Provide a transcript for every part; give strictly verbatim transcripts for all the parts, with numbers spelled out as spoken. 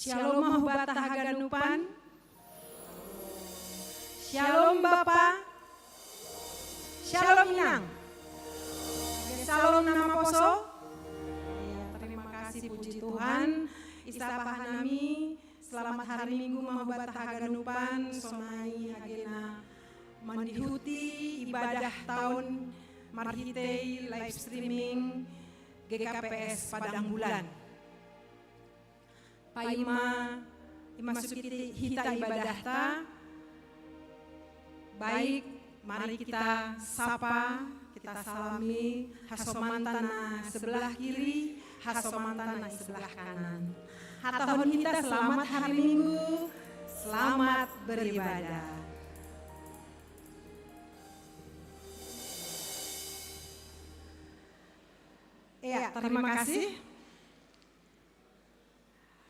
Shalom mahubata haganupan. Shalom Bapa. Shalom Inang. Shalom nama poso. Ya, terima kasih, puji Tuhan. Isa pa hanami, selamat hari Minggu mahubata haganupan, sonai agena mandihuti ibadah taun marhitei live streaming G K P S Padang Bulan. Paima, imasuki hita ibadahta, baik, mari kita sapa, kita salami, hasomanta na sebelah kiri, hasomanta na sebelah kanan. Hatahon hita selamat hari Minggu, selamat beribadah. Ya, terima kasih.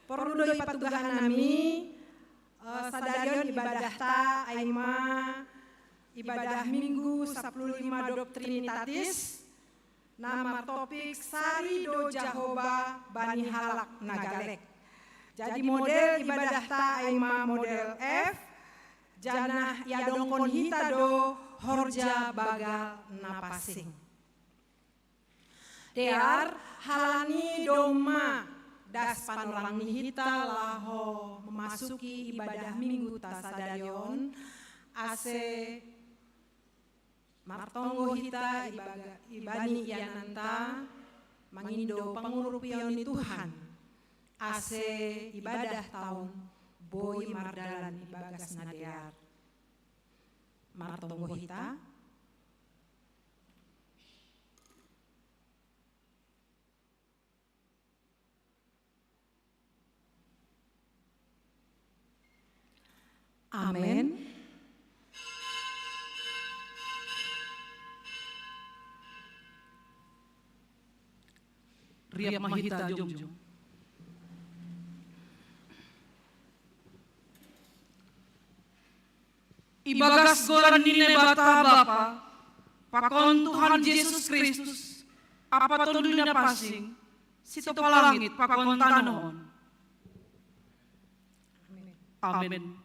Porlu do ipatuga hanami, eh, sadarion ibadahta, aima ibadah Minggu sapuluh lima dob Trinitatis, na martopik Sari do Jahowa bani halak na galek. Jadi model ibadahta aima model F, janah iadongkon hita do horja bagal na pansing. Dear, halani domma das panorang ni hita laho memasuki ibadah Minggu ta sadarion, ase martonggo hita ibaga-, ibani iananta, mangindo pangurupion ni Tuhan, ase ibadah taun boi mardalan ibagas na dear. Martonggo hita. Amen. Riap ma hita jongjong. Ibagas goran ni Naibata Bapa, pakon Tuhan Jesus Kristus, ampa Tonduy Napansing, sitopa langit pakon tanoh on. Amen.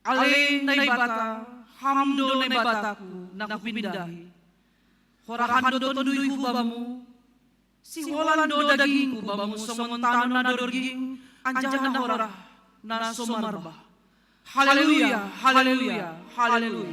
Ale Naibata, Ham do Naibatangku na hupindahi. Horahan do tonduyku Bamu, siholan do dagingku Bamu songon tano na dorging, anjaha na horah na so marbah. Haleluya, haleluya, haleluya.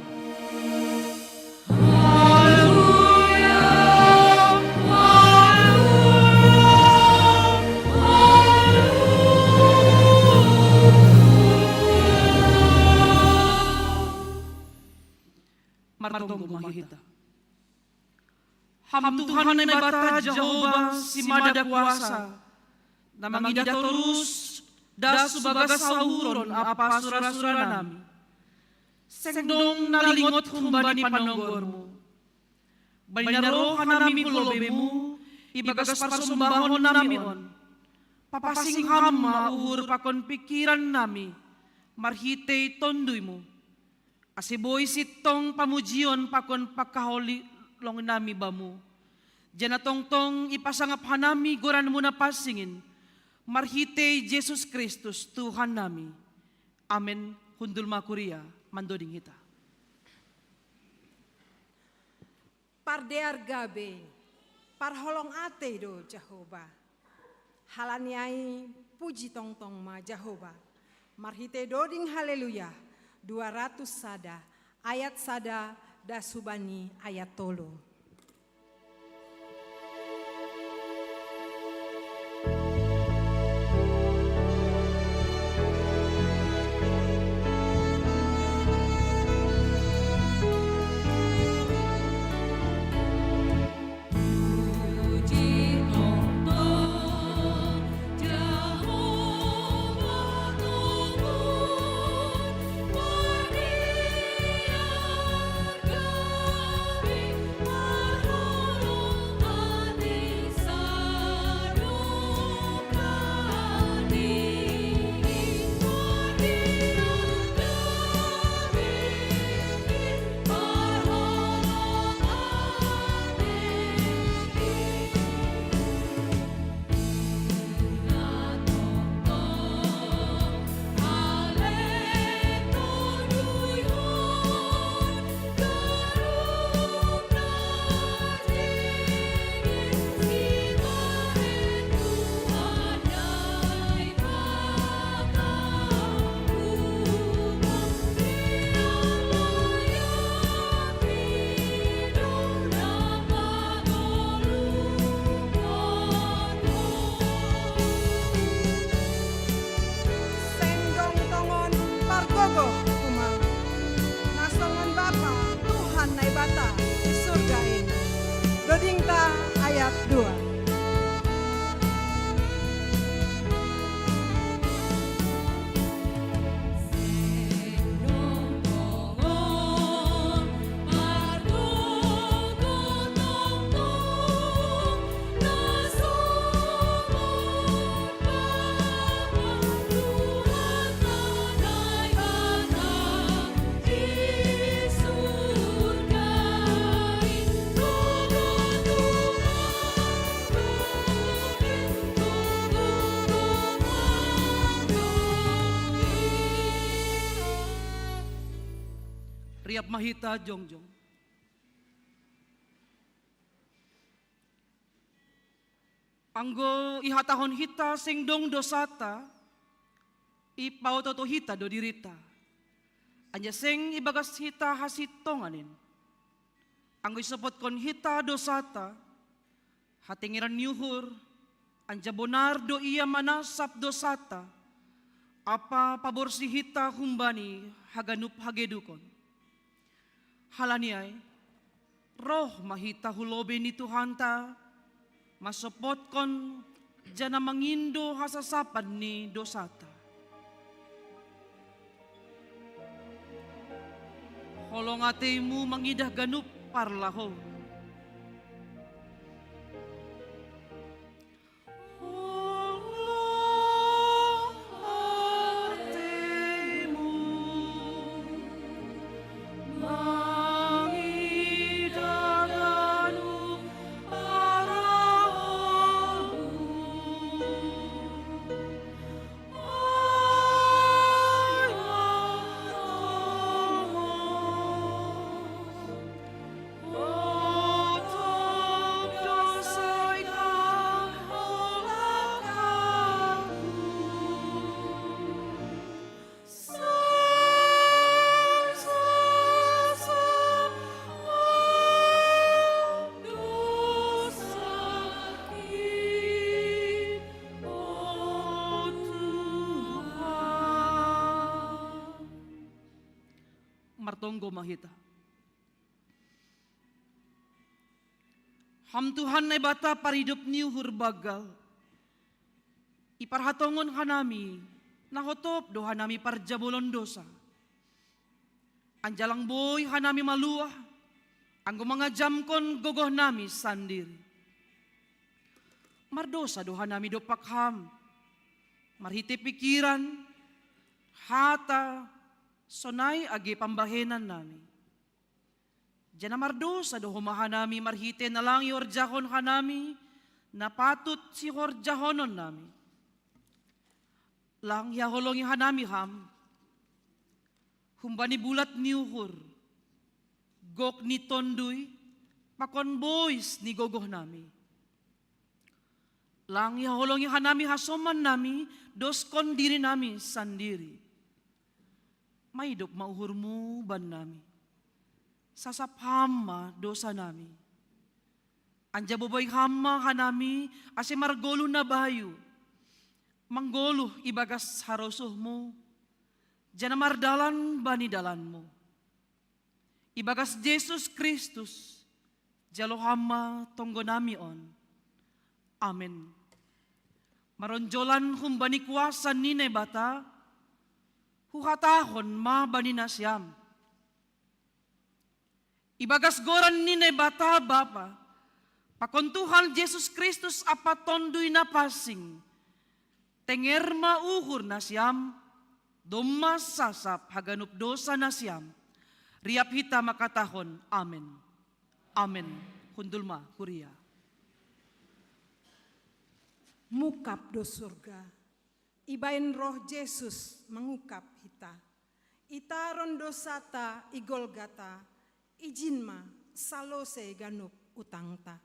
Martonggo ma hita. Ham Tuhan Naibata Jahowa simada kuasa, na mangidah torus das hu bagas sauhuron ampa surasuranami. Seng dong na lingot humbani panonggormu. Bani na rohanami hu lobeimu, ibagas parsombahonnami on, papansing Ham ma uhur pakon pingkirannami, marhitei Tonduymu. Ase boi sintong pamujion pakon pangkaholongnami Bamu. Janah tongtong ipasangap hanami goranMu na pansing in, marhitei Jesus Kristus Tuhannami. Amen. Hundul ma kuria, mandoding hita. Pardear gabe, parholong atei do Jahowa. Halani ai puji tongtong ma Jahowa. Marhitei doding Haleluya, dua ratus sada, ayat sada das hubani ayat tolu. Goh kumaluh. Nasongan Bapa, Tuhan Naibata di surga ini. Dodingta ayat dua. Riap ma hita jongjong. Anggo ihatahon hita seng dong dosata, ipaoto-oto hita do dirita. Anjaha seng ibagas hita hasintongan in. Anggo isopotkon hita dosata, hatengeran ni uhur, anjaha bonar do Ia manasap dosata, ampa paborsi hita humbani haganup hagedukon. Halani ai, roh ma hita hu lobei ni Tuhanta, mansopotkon jala mangindo hasasapan ni dosata. Holong ateimu mangidah ganup parlahou. Martonggo ma hita. Ham Tuhan Naibata paridop ni uhur banggal, iparhatongon hanami, na hotop do hanami parjabolon dosa. Anjaha lang boi hanami maluah, anggo mangajamkon gogohnami sandiri. Mardosa do hanami dompak Ham, marhitei pikiran, hata, sonai age pambahenannami. Jala mardosa do homa hanami marhitei na lang ihorjahon hanami na patut sihorjahononnami. Lang ihaholongi hanami Ham humbani bulat ni uhur, gok ni tonduy, pakon bois ni gogohnami. Lang ihaholongi hanami hasomannami, doskon dirinami sandiri. Maidop ma uhurmu bannami. Sasap Ham ma dosanami. Anjaha boboi Ham ma hanami ase margoluh na bayu, manggoluh ibagas harosuhmu, jala mardalan bani dalanmu. Ibagas Jesus Kristus, jalo Ham ma tonggonami on. Amen. Maronjolan humbani kuasa ni Naibata, huhatahon ma bani nasiam. Ibagas goran ni Naibata Bapa, pakon Tuhan Jesus Kristus ampa Tonduy Na Pansing, tenger ma uhur nasiam, domma sasap haganup dosa nasiam. Riap hita mangkatahon amen. Amen. Hundul ma huria. Mungkap do surga. Ibaen roh Jesus mangungkap hita. Itaron dosata i Golgata, ijin ma salose ganup utangta.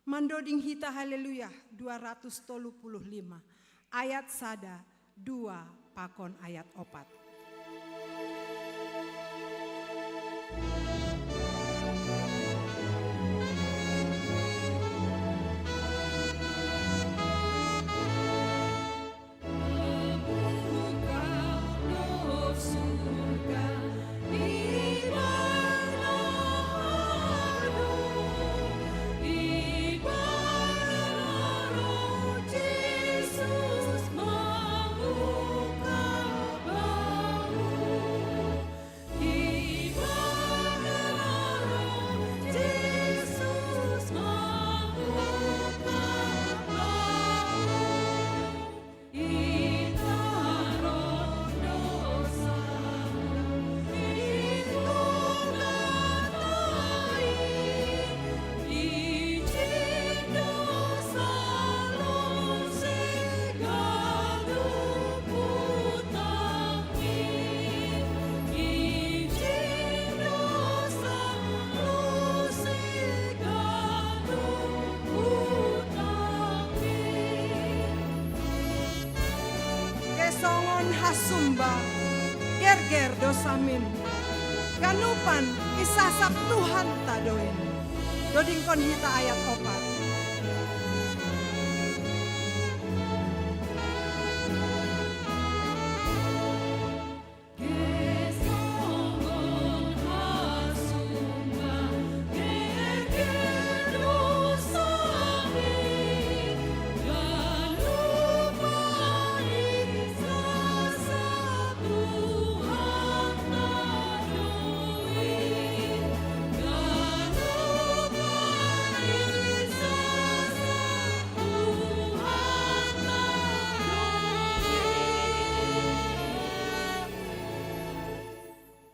Mandoding hita Haleluya dua ratus tolu puluh lima, ayat sada, dua, pakon ayat opat. sumba, gerger dosamin. Ganupan isasap Tuhan tadoin. Dodingkon hita ayat opat.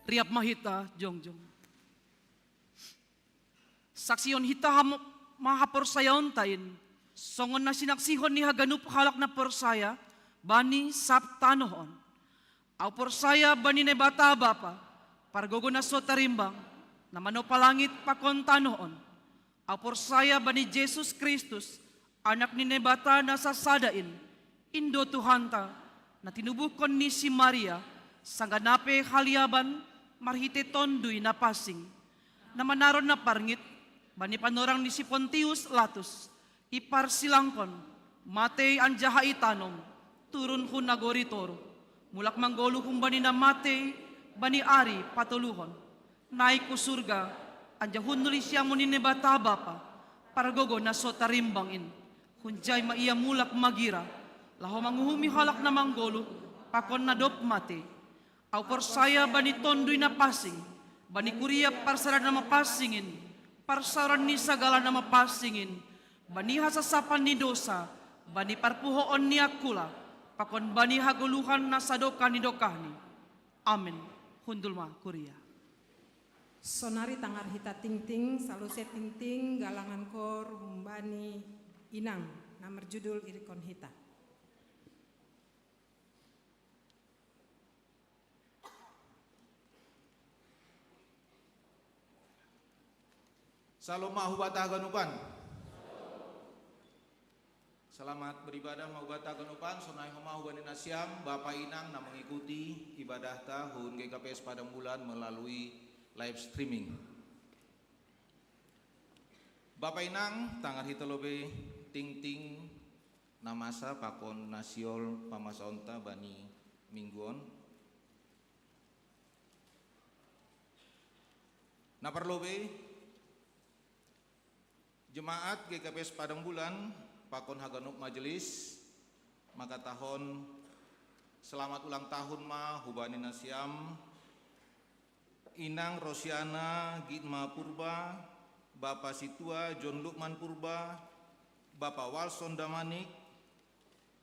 Riap ma hita jongjong. Saksihon hita ham-, ma haporsayaonta in, songon na sinaksihon ni haganup halak na porsaya bani sab tanoh on. Ahu porsaya bani Naibata Bapa, pargogo na so tarimbang, na manopa langit pakon tanoh on. Ahu porsaya bani Jesus Kristus, Anak ni Naibata na sasada in, in do Tuhanta, na tinubuhkon ni si Maria, sanggah na pe haliaban marhite Tonduy Na Pansing, na manaron na parngit bani panorang ni si Pontius Latus, iparsilangkon, matei anjaha itanom, turun hu nagori toruh, mulak manggoluh humbani na matei bani ari patoluhon, naik hu surga, anjaha hundul di siamun ni Naibata Bapa, pargogo na so tarimbang in. Hunjai ma Ia mulak magira, laho manguhumi halak na manggoluh pakon na dob matei. Ahu porsaya bani Tonduy Na Pansing, bani kuria parsada na mapansing in, parsaoran ni sagala na mapansing in, bani hasasapan ni dosa, bani parpuhoon ni angkula, pakon bani hagoluhan na sadokah ni dokahni. Amen. Hundul ma kuria. Sonari tangar hita tingting, salose tingting galangan koor humbani inang, na marjudul Irikon Hita. Salom ma hubata haganupan. Selamat beribadah ma hubata haganupan. Sonai homa hubani nasiam, bapa inang na mengikuti ibadahta hun G K P S Padang Bulan melalui live streaming. Bapa inang, tangar hita lobei tingting na masa pakon na sihol pamasaonta bani minggu on. Na parlobei, jemaat G K P S Padang Bulan pakon haganup majelis mangkatahon selamat ulang tahun ma hubani nasiam, Inang Rosiana Gitma Purba, Bapa Situa John Lukman Purba, Bapa Walson Damanik,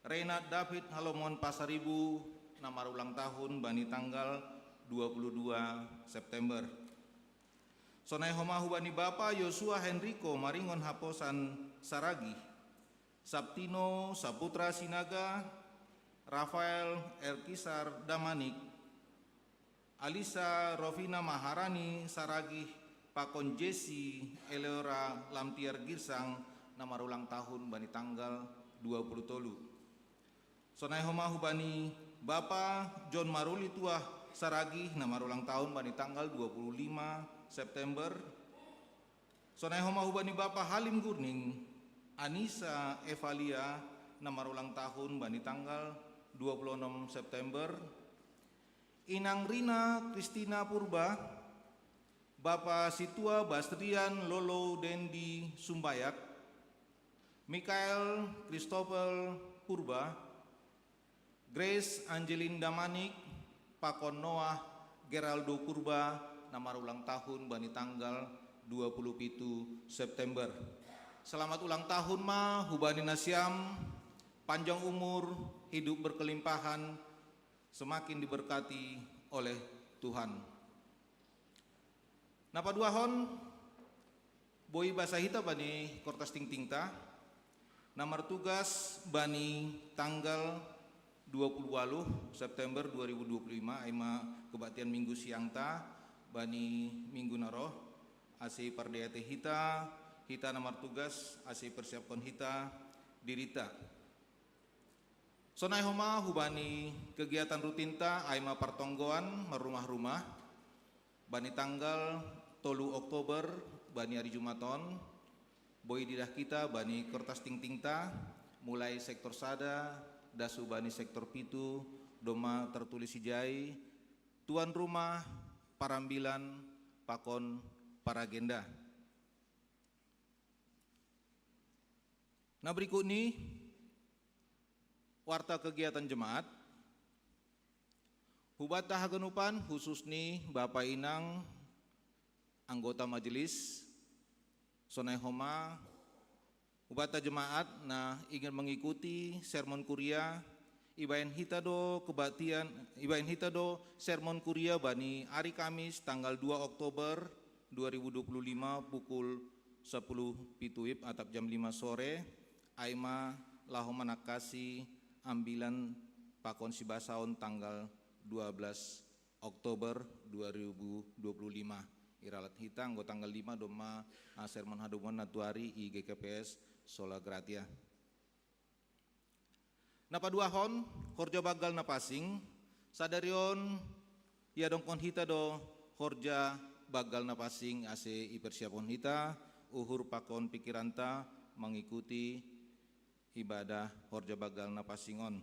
Renat David Halomon Pasaribu, na marulang tahun bani tanggal dua puluh dua September. Sonai homa hubani Bapa Yosua Henrico Maringon Haposan Saragih, Sabtino Saputra Sinaga, Rafael Erkisar Damanik, Alisa Rofina Maharani Saragih pakon Jesi Eleora Lamtiar Girsang na marulang tahun bani tanggal dua puluh tolu. Sonai homa hubani Bapa John Maruli Tuah Saragih na marulang tahun bani tanggal dua puluh lima September. Sonai homa hubani Bapa Halim Gurning, Anissa Evalia na marulang tahun bani tanggal dua puluh enam September. Inang Rina Kristina Purba, Bapa Situa Bastrian Lolo Dendi Sumbayak, Mikael Christopher Purba, Grace Angelin Damanik, pakon Noah Geraldo Purba na marulang tahun bani tanggal dua puluh pitu September. Selamat ulang tahun ma hubani nasiam, panjang umur, hidup berkelimpahan, semakin diberkati oleh Tuhan. Na paduahon, boi basa hita bani kortas tingtingta, na martugas bani tanggal dua puluh waluh September dua ribu dua puluh lima, ai ma kebaktian minggu siangta bani minggu na roh, ase pardeate hita, hita na martugas, ase persiapkon hita dirita. Sonai homa hubani kegiatan rutinta aima partonggoan marumah-rumah bani tanggal tolu Oktober bani ari Jumaton, boi didah kita bani kertas tingtingta, mulai sektor sada, dasu bani sektor pitu, doma tertulis ijai, tuan rumah, parambilan, pakon, paragenda. Nah, berikut ni warta kegiatan jemaat. Hubata haganupan khusus ni Bapa Inang anggota majelis, sonai homa hubata jemaat na ingin mengikuti sermon kuria, ibaen hita do kebaktian, ibaen hita do sermon kuria bani ari Kamis tanggal dua Oktober dua ribu dua puluh lima pukul sepuluh pitu wib atap jam lima sore, aima laho manangkasi ambilan pakon sibasaon tanggal dua belas Oktober dua ribu dua puluh lima. Iralat hita anggo tanggal lima doma, ah, sermon hadomuan na tuari i G K P S Sola Gratia. Na paduahon, horja banggal na pansing, sadari on iadongkon hita do horja banggal na pansing ase ipersiapkon hita uhur pakon pikiranta mengikuti ibadah horja banggal na pansing on.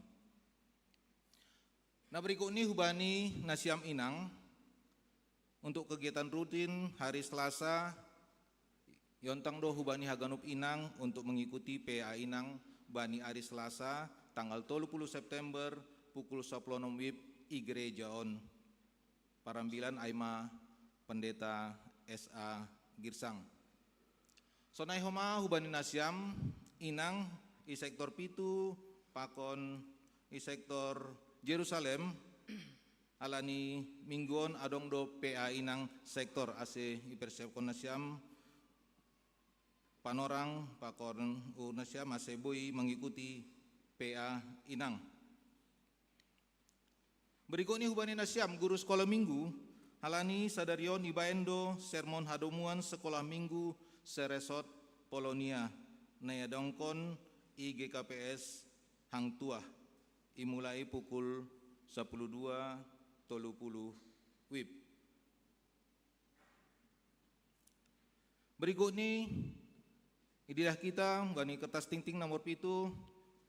Nah, berikut ni hubani nasiam inang, untuk kegiatan rutin hari Selasa, iontang do hubani haganup inang untuk mengikuti P A inang bani ari Selasa tanggal tolu puluh September pukul sapuluh onom wib i gereja on. Parambilan aima Pendeta S A Girsang. Sonai homa hubani nasiam inang i sektor pitu pakon i sektor Jerusalem, alani minggu on adong do P A inang sektor ase ipersiapkon nasiam panorang pakon uhur nasiam ase boi mengikuti P A inang. Berikut ni hubani nasiam guru sekolah minggu, alani sadari on ibaen do sermon hadomuan sekolah minggu seresort Polonia na iadongkon i G K P S Hang Tuah, imulai pukul sapuluh dua tolu puluh wib. Berikut ni ididah kita bani kertas tingting nomor pitu,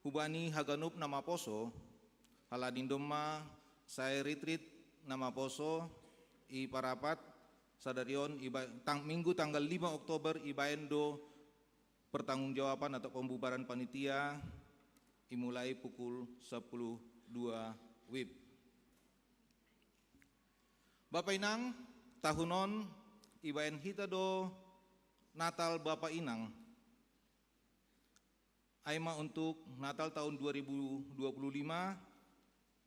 hubani haganup na maposo, alani domma sae ritrit na maposo i Parapat sadari on iba, tang, minggu tanggal lima Oktober ibaen do pertanggungjawaban atau pembubaran panitia imulai pukul sapuluh dua wib. Bapa Inang, tahun on ibaen hita do Natal Bapa Inang. Aima untuk Natal tahun dua ribu dua puluh lima,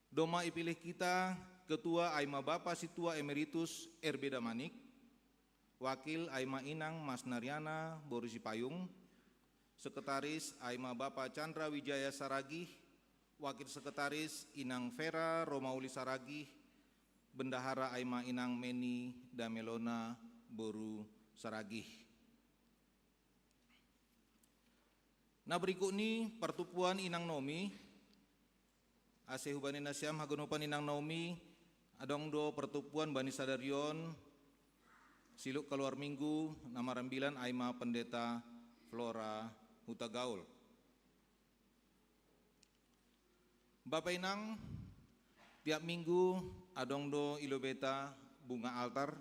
doma ipilih kita ketua aima Bapa Situa Emeritus R B Damanik, wakil aima Inang Mas Nariana boru Sipayung, sekretaris aima Bapa Chandra Wijaya Saragih, wakil sekretaris Inang Vera Romauli Saragih, bendahara aima Inang Meni Damelona boru Saragih. Nah, berikut ni pertupuan inang nomi, ase hubani nasiam haganupan inang nomi, adong do pertupuan bani sadari on, siluk kaluar minggu, na marambilan aima Pendeta Flora Hutagaul. Bapa Inang, tiap minggu adong do i lobeta bunga altar,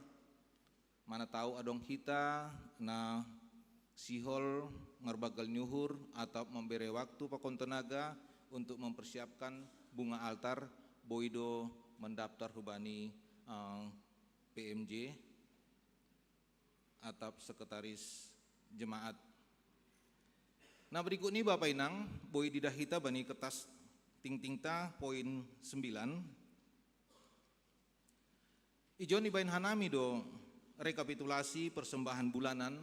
mana tau adong hita na sihol marbanggal ni uhur atau membere waktu pakon tenaga untuk mempersiapkan bunga altar, boi do mendaftar hubani, eh, P M J atau sekretaris jemaat. Nah, berikut ni Bapa Inang, boi didah hita bani kertas tingtingta poin sembilan. Ijon ibaen hanami do rekapitulasi persembahan bulanan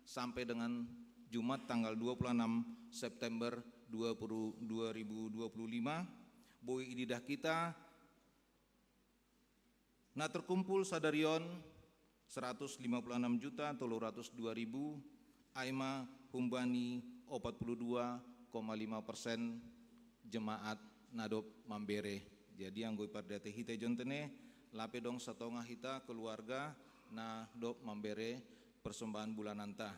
sampai dengan Jumat tanggal dua puluh enam September dua puluh, dua ribu dua puluh lima, boi ididah kita na terkumpul sadari on seratus lima puluh enam juta tolu ratus dua ribu, aima humbani opat puluh dua koma lima persen jemaat na dob mambere. Jadi anggo ipardate hita i jon tene, lape dong satonga hita keluarga na dob mambere persembahan bulananta.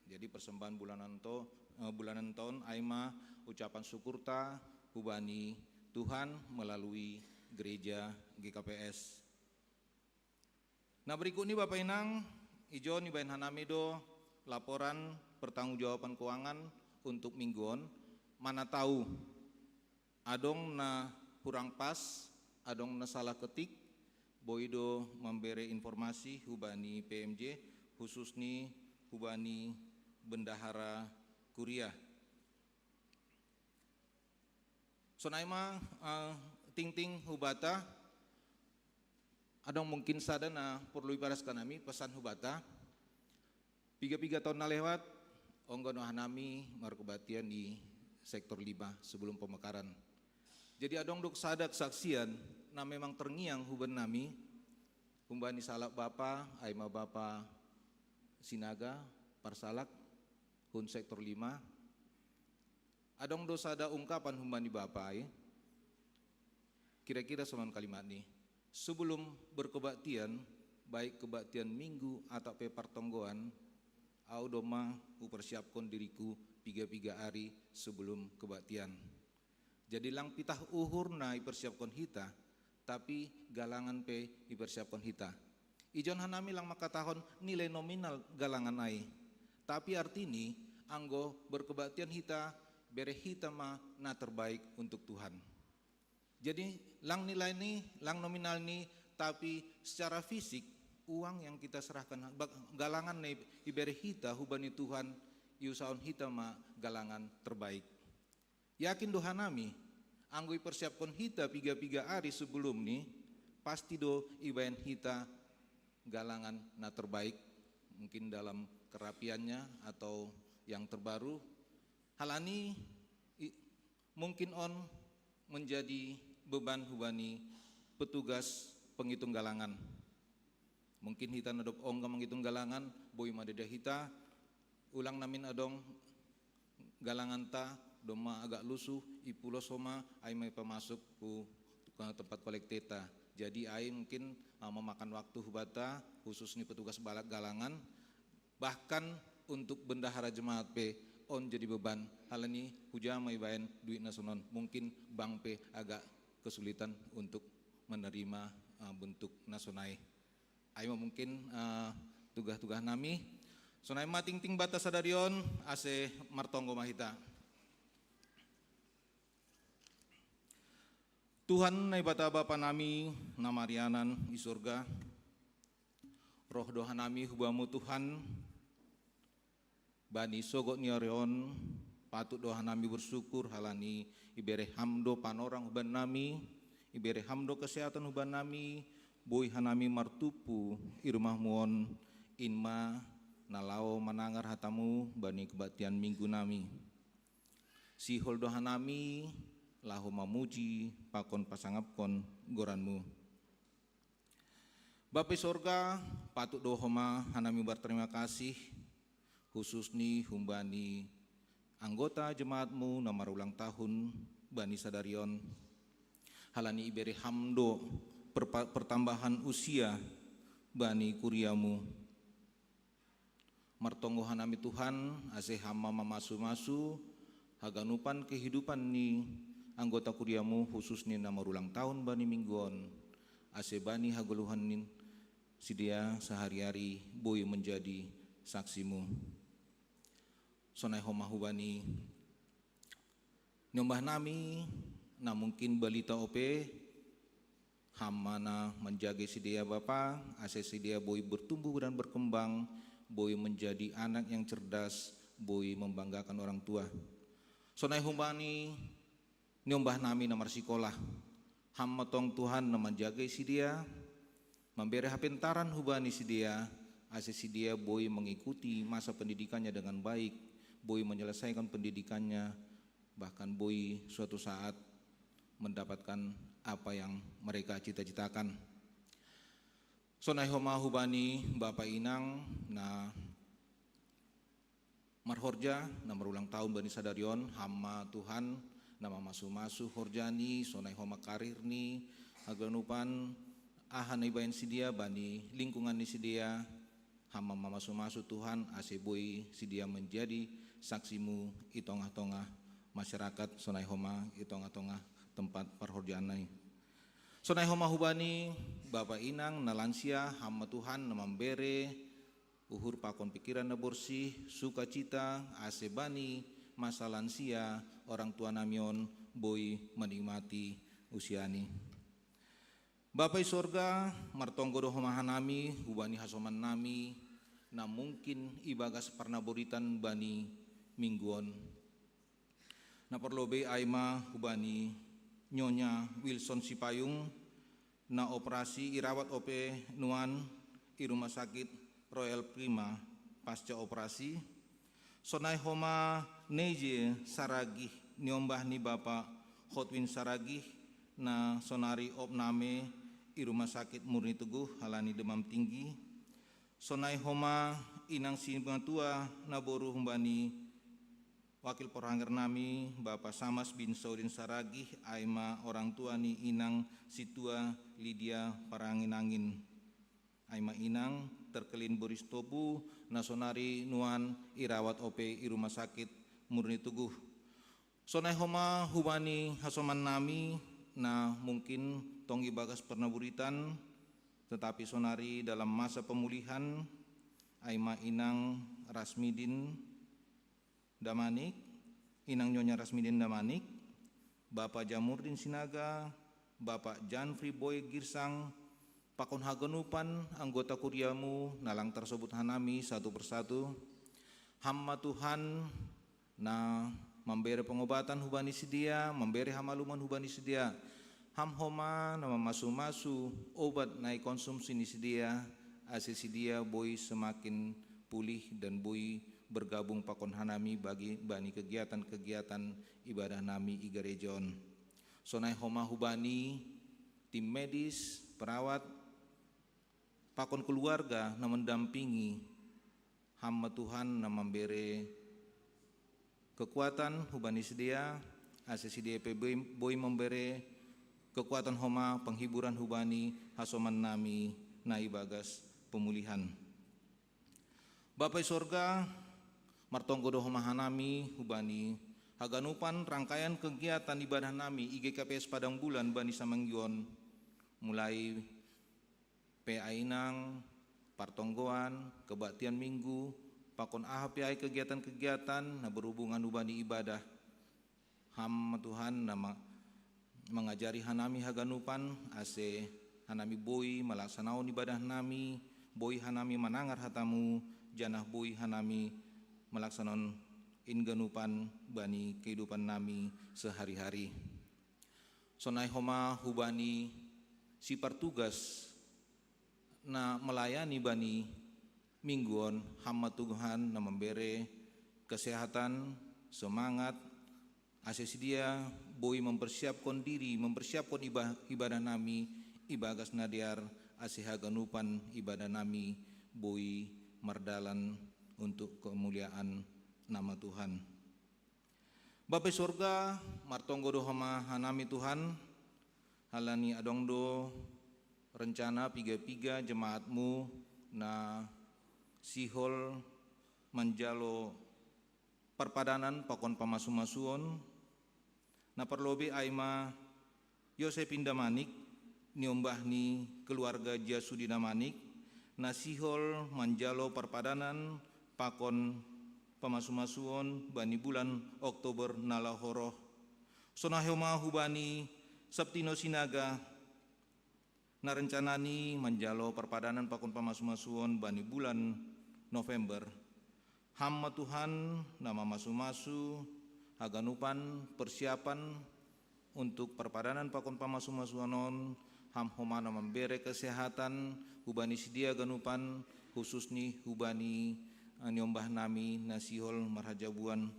Jadi persembahan bulananto, eh, bulananton ai ma ucapan syukurta hubani Tuhan melalui gereja G K P S. Nah, berikut ini Bapak Inang, ijon ibaen hanami do laporan pertanggungjawaban keuangan untuk minggu on. Mana tahu adong na kurang pas, adong na salah ketik, boi do mambere informasi hubani P M J, khusus ni hubani bendahara kuria. Sonai ma, eh, tingting hubata, adong mungkin sada na porlu ipadas hanami pesan hubata. Piga-piga taon na lewat, ongga do hanami markebaktian di sektor lima sebelum pemekaran. Jadi adong do sada kesaksian na memang terngiang huban nami, humbani salak bapa, ai ma bapa Sinaga, parsalak, hun sektor lima. Adong do sada ungkapan humbani bapa ai, kira-kira songon kalimat ni: Sebelum berkebaktian, baik kebaktian minggu atau pe partonggoan, au domma hupersiapkon diriku piga-piga ari sebelum kebaktian. Jadi lang pitah uhur na ipersiapkon hita, tapi galangan pe ipersiapkon hita. Ijon hanami lang mangkatahon nilai nominal galangan ai. Tapi artini, anggo berkebaktian hita, bere hita ma na terbaik untuk Tuhan. Jadi lang nilai ni, lang nominal ni, tapi secara fisik, uang yang kita serahkan, bak-, galangan na ibere hita hubani Tuhan, iusahon hita ma galangan terbaik. Yakin do hanami, anggo ipersiapkon hita piga-piga ari sebelum ni, pasti do ibaen hita galangan na terbaik, mungkin dalam kerapiannya atau yang terbaru. Halani i-, mungkin on menjadi beban hubani petugas pengitung galangan. Mungkin hita na dob ongga mangitung galangan, boi ma deda hita, ulang namin adong galanganta, domma agak lusuh, ipulos homa, ai ma ipamasuk hu, ke tempat kolekteta. Jadi ai mungkin, ah, memakan waktu hubata, khusus ni petugas balak galangan, bahkan untuk bendahara jemaat pe on jadi beban. Halani huja ma ibaen duit na sonon, mungkin bank pe agak kesulitan untuk menerima, ah, bentuk na sonai. Ai ma mungkin, eh, tugah-tugah nami. Sonai ma tingting banta sadari on, ase martonggo ma hita. Tuhan Naibata Bapa nami na marianan i surga, roh do hanami hu Bamu Tuhan, bani sogot ni ari on, patut do hanami bersyukur halani ibere Ham do panorang huban nami, ibere Ham do kesehatan huban nami, boi hanami martumpu i rumah-Mu on, in ma na laho manangar hata-Mu bani kebaktian Minggu nami. Sihol do hanami laho mamuji pakon pasangapkon goran-Mu. Bapa i sorga, patut do homa hanami berterima kasih, khusus ni humbani anggota jemaat-Mu na marulang tahun bani sadari on. Halani ibere Ham do perpa-, pertambahan usia bani kuria-Mu. Martonggo hanami Tuhan, ase Ham ma mamasu-masu haganupan kehidupan ni anggota kuria-Mu, khusus ni na marulang tahun bani Minggu on, ase bani hagoluhan ni sidea sahari-hari boi menjadi saksi-Mu. Sonai homa hubani niombah nami, na mungkin balita ope, Ham ma na manjagai sidea Bapa, ase sidea boi bertumbuh dan berkembang, boi menjadi anak yang cerdas, boi membanggakan orang tua. Sonai hubani niombah nami na marsikola, Ham ma tong Tuhan na manjagai sidea, mambere hapentaran hubani sidea, ase sidea boi mengikuti masa pendidikannya dengan baik, boi menyelesaikan pendidikannya, bahkan boi suatu saat mendapatkan apa yang mereka cita-citakan. Sonai homa hubani bapa inang na marhorja, na marulang tahun bani sadari on, Ham ma Tuhan Na mamasu-masu horjani, sonai homa karirni, haganupan aha na ibaen sidea bani lingkungan ni sidea, hama mamasu-masu Tuhan ase boi sidea manjadi saksimu i tongah-tongah masyarakat, sonai homa i tongah-tongah tempat parhorjaan nai. Sonai homa hubani bapa inang na lansia, hama Tuhan na mambere uhur pakon pikiran na borsih, sukacita, ase bani masa lansia orang tua nami on boi manikmati usiani. Bapa i sorga, martonggo do homa hanami hubani hasoman nami na mungkin ibagas parnaboritan bani minggu on. Na parlobei ai ma hubani Nyonya Wilson Sipayung, na operasi irawat ope nuan i rumah sakit Royal Prima pasca operasi. Sonai homa Neje Saragih, niombah ni bapa Hotwin Saragih, na sonari opname i rumah sakit Murni Teguh halani demam tinggi. Sonai homa inang si matua na boru humbani wakil parhanger nami, bapa Samas bin Saudin Saragih, ai ma orang tua ni inang si tua Lidia Parangin-angin. Ai ma inang terkelin Boris Topu, na sonari nuan irawat ope i rumah sakit Murni Teguh. Sonai homa hubani hasoman nami na mungkin tong ibagas parnaboritan, tetapi sonari dalam masa pemulihan, ai ma inang Rasmidin Damanik, inang Nyonya Rasmidin Damanik, bapa Jamurdin Sinaga, bapa Janfri Boy Girsang, pakon haganupan anggota kuriamu na lang tarsobut hanami satu persatu. Hama Tuhan na mambere pengobatan hubani sidea, mambere hamaluman hubani sidea. Ham homa na mamasu-masu obat na i konsumsi ni sidea, ase sidea boi semakin pulih dan boi bergabung pakon hanami bagi bani kegiatan-kegiatan ibadah nami i gareja on. Sonai homa hubani tim medis, perawat, pakon keluarga na mendampingi. Hama Tuhan na mambere kekuatan hubani sidea, ase sidea pe boi, boi mambere kekuatan homa penghiburan hubani hasoman nami na ibagas pemulihan. Bapa i sorga, martonggo do homa hanami hubani haganupan rangkaian kegiatan ibadah nami i G K P S Padang Bulan bani samanggion, mulai pe ai nang partonggoan, kebaktian minggu, pakon aha pe ai kegiatan-kegiatan na berhubungan hubani ibadah. Hama Tuhan na ma-, mangajari hanami haganupan, ase hanami boi malaksanahon ibadah nami, boi hanami manangar hatamu, janah boi hanami malaksanahon in ganupan bani kehidupan nami sehari-hari. Sonai homa hubani si partugas na melayani bani minggu on, hama Tuhan na mambere kesehatan, semangat, ase sidea boi mempersiapkon diri, mempersiapkon iba-, ibadah nami ibagas na dear, ase haganupan ibadah nami boi mardalan untuk kemuliaan nama Tuhan. Bapa i sorga, martonggo do homa hanami Tuhan, halani adong do rencana piga-piga jemaatmu na sihol manjalo parpadanan pakon pamasu-masuon, na parlobei ai ma Yosepin Damanik, niombah ni keluarga Jasudi Damanik, na sihol manjalo parpadanan pakon pamasu-masuon bani bulan Oktober na laho roh. Sonai homa hubani Septino Sinaga, na rencanani manjalo parpadanan pakon pamasu-masuon bani bulan November. Ham ma Tuhan na mamasu-masu haganupan persiapan untuk parpadanan pakon pamasu-masuon on, ham homa na mambere kesehatan hubani sidea ganupan, khususni hubani, eh, niombah nami na sihol marhajabuan,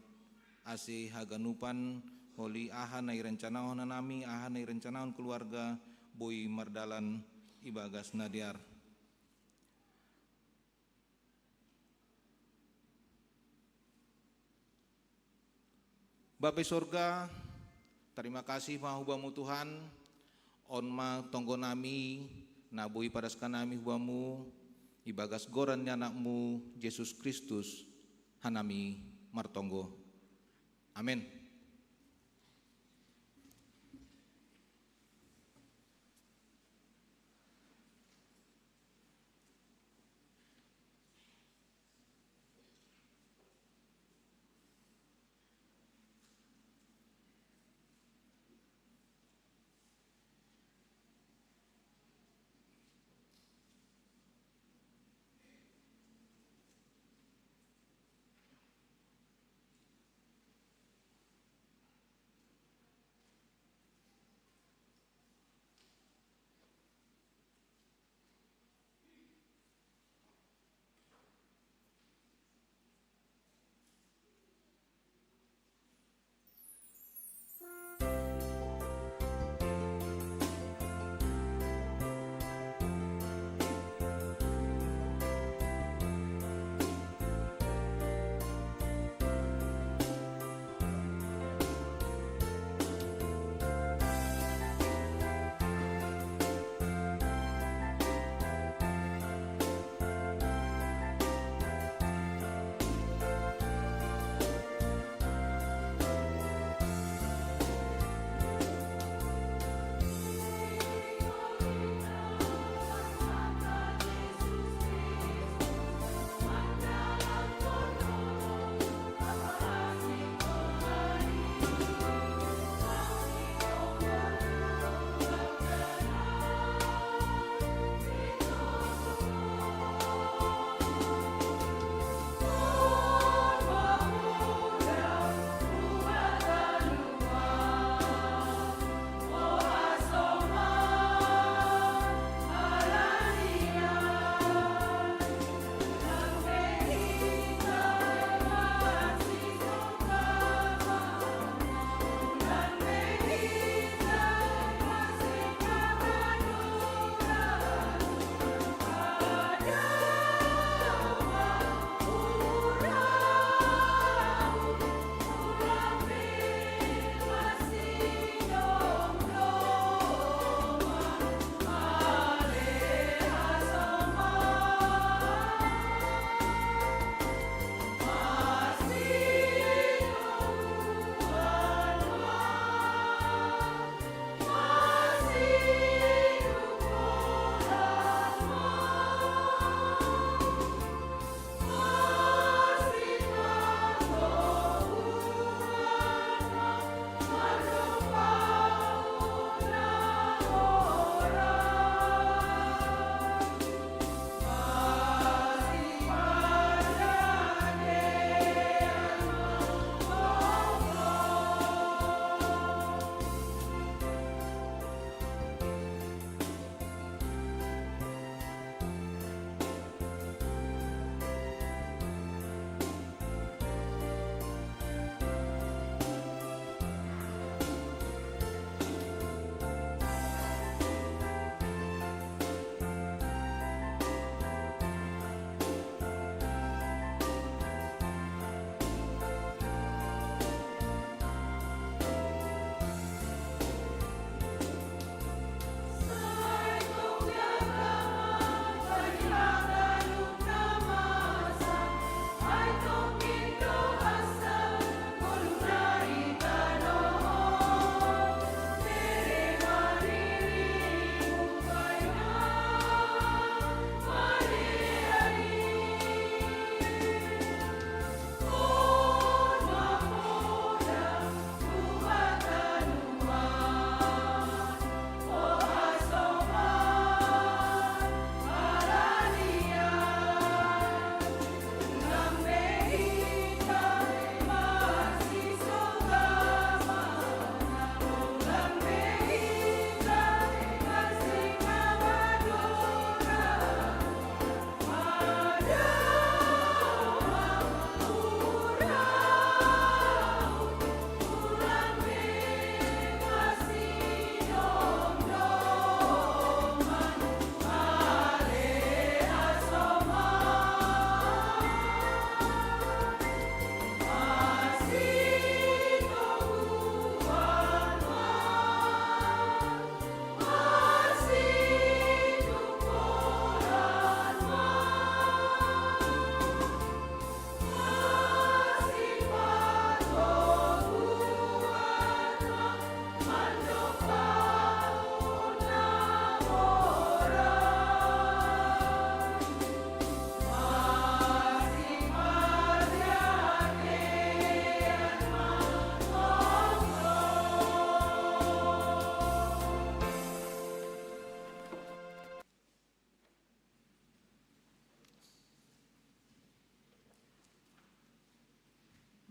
ase haganupan holi aha na irencanahon hanami, aha na irencanahon keluarga, boi mardalan ibagas na dear. Bapa i sorga, Tarima kasih ma hubamu Tuhan, on ma tonggo nami, na boi padaskan nami hubamu, ibagas goran ni anakmu Jesus Kristus, hanami martonggo. Amen.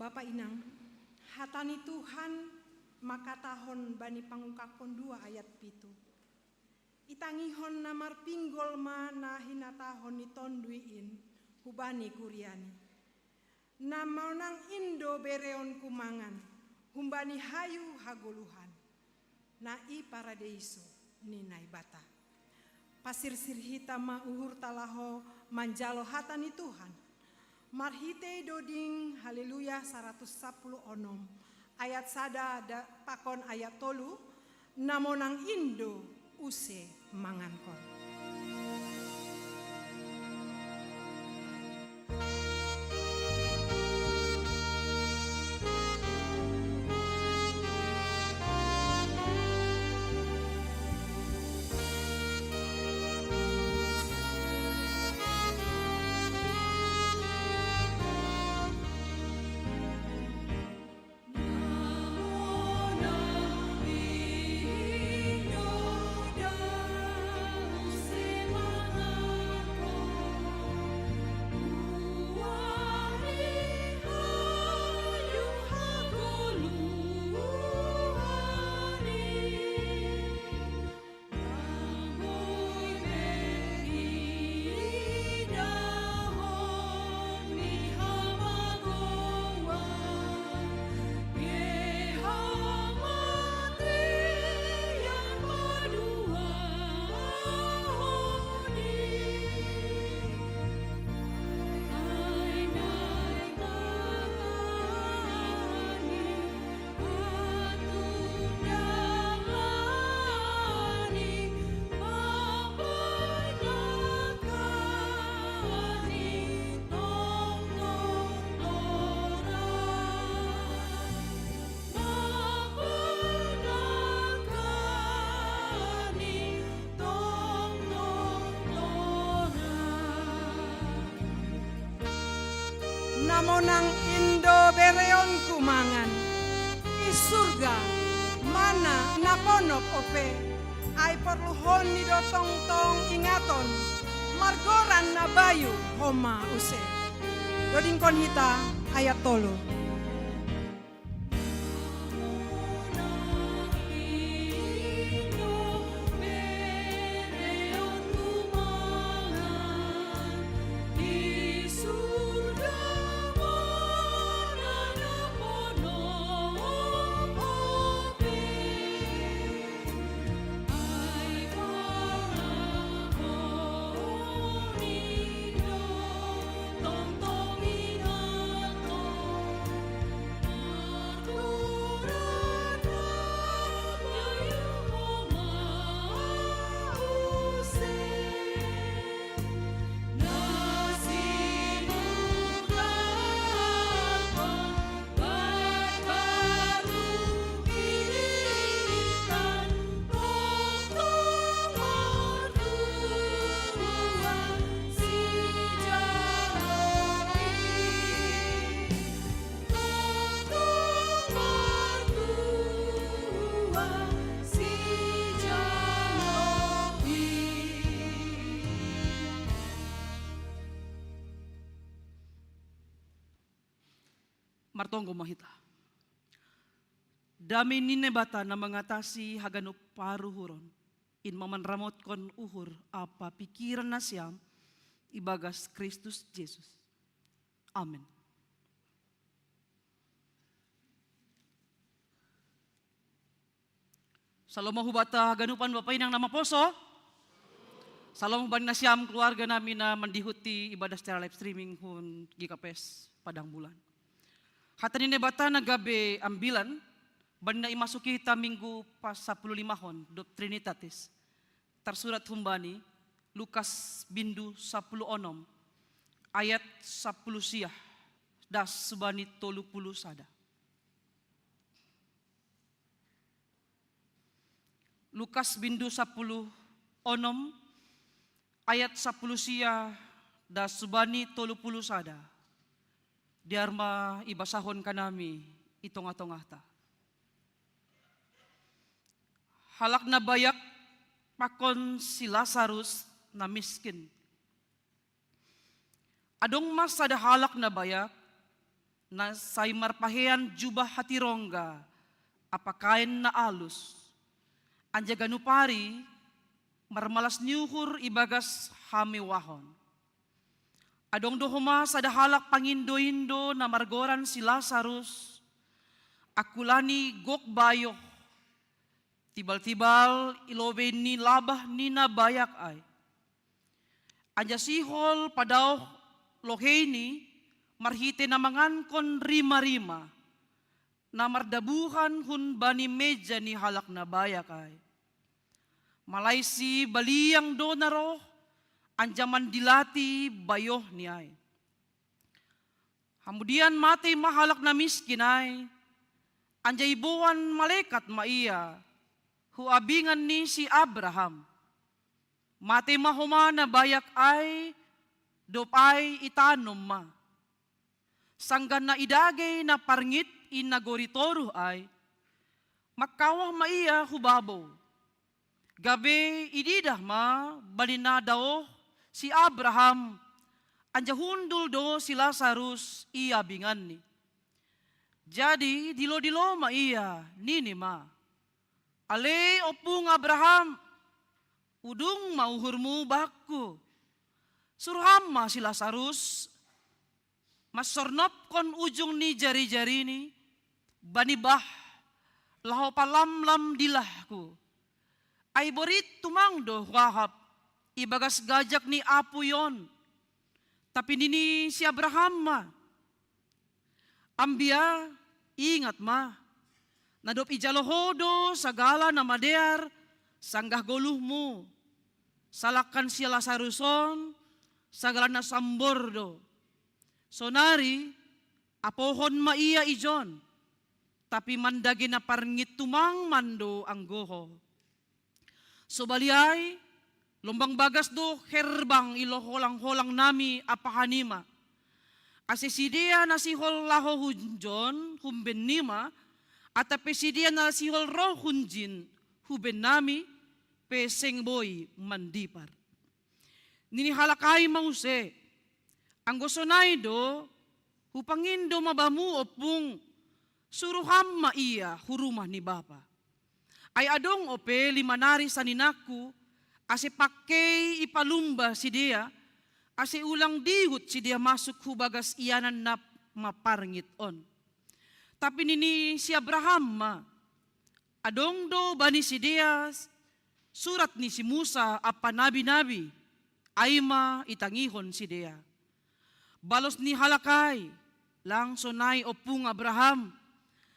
Bapa inang, hata ni Tuhan makatahon bani Pangungkapon dua ayat pitu. Itangihon na marpinggol ma na hinatahon ni Tonduy in hubani kuriani. Na monang in do bereonku mangan humbani hayu hagoluhan, na i paradeiso ni Naibata. Pasirsir hita ma uhurta laho manjalo hata ni Tuhan. Marhitei doding Haleluya saratus sapuluh onom, ayat sada pakon ayat tolu, na monang in do use mangankon. Na monang in do bereonku mangan. I surga, mana na ponok ope, ai porluhon ni do tongtong ingaton, margoran na bayu homa use. Dodingkon hita ayat tolu. Martonggo ma hita. Dame ni Naibata na mangatasi haganup paruhuron, in ma manramotkon uhur ampa pingkiran nasiam ibagas Kristus Jesus. Amen. Shalom ma hubanta haganupan bapa inang na maposo. Shalom bani nasiam keluarga nami na mandihuti ibadah secara live streaming hun G K P S Padang Bulan. Hata ni Naibata na gabe ambilan bani na imasuki hita minggu pasapuluh limahon dob Trinitatis. Tarsurat humbani Lukas bindu sapuluh onom, ayat sapuluh sia das subani tolu puluh sada. Lukas bindu sapuluh onom, ayat sapuluh sia das subani tolu puluh sada. Diar ma ibasahon kanami i tonga-tongata. Halak na bayak pakon si Lasarus na miskin. Adong ma sada halak na bayak, Na sai marpahean jubah hatirongga, apa kaen na alus. Anja ganup ari marmalas ni uhur ibagas hamewahon. Adong do homa sada halak pangindo-indo na margoran si Lasarus, angkup ni gok bayoh, tibal-tibal i lobei ni labah ni na bayak ai. Anja sihol padaoh loheini marhitei na mangankon rima-rima, na mardabuhan hun bani meja ni halak na bayak ai. Malaisi baliang do na roh, anja mandilati bayohni ai. Hamudian matei ma halak na miskin ai, anja iboan malekat ma ia hu abingan ni si Abraham. Matei ma homa na bayak ai, dob ai itanom ma. Sanggah na idagei na parngit i nagori toruh ai, mangkawah ma ia hu babou. Gabe ididah ma bani na daoh si Abraham, anja hundul do si Lasarus i abinganni. Jadi dilo-dilo ma ia, nini ma, "Ale ompung Abraham, udung ma uhurmu bakku. Suruh ham ma si Lasarus mansornopkon ujung ni jari-jarini bani bah, laho palamlam dilahku. Ai borit tumang do huahap ibagas gajak ni apuyon." Tapi nini si Abraham ma, "Ambia, ingat ma, na dob ijalo ho do sagala na madear sanggah goluhmu. Salangkan si Lasarus on, sagala na sambor do. Sonari apohon ma ia ijon, tapi mandage na parngit tumang mando anggo ho. Sobali ai, lombang bagas do herbang i holang-holang nami ampa hanima. Ase sidea na sihol laho hunjon humben nima, atap pe sidea na sihol roh hunjin huben nami, pe seng boi mandipar." Nini halak ai ma muse, "Anggo sonai do, hupangindo ma bamu ompung, suruh ham ma ia hu rumah ni bapa. Ai adong ope lima nari saninangku, ase pangkei ipalumba sidea, ase ulang dihut sidea masuk hu bagas ianan na maparngit on." Tapi nini si Abraham ma, "Adong do bani sidea surat ni si Musa ampa nabi-nabi, ai ma itangihon sidea." Balos ni halak ai, "Lang sonai ompung Abraham,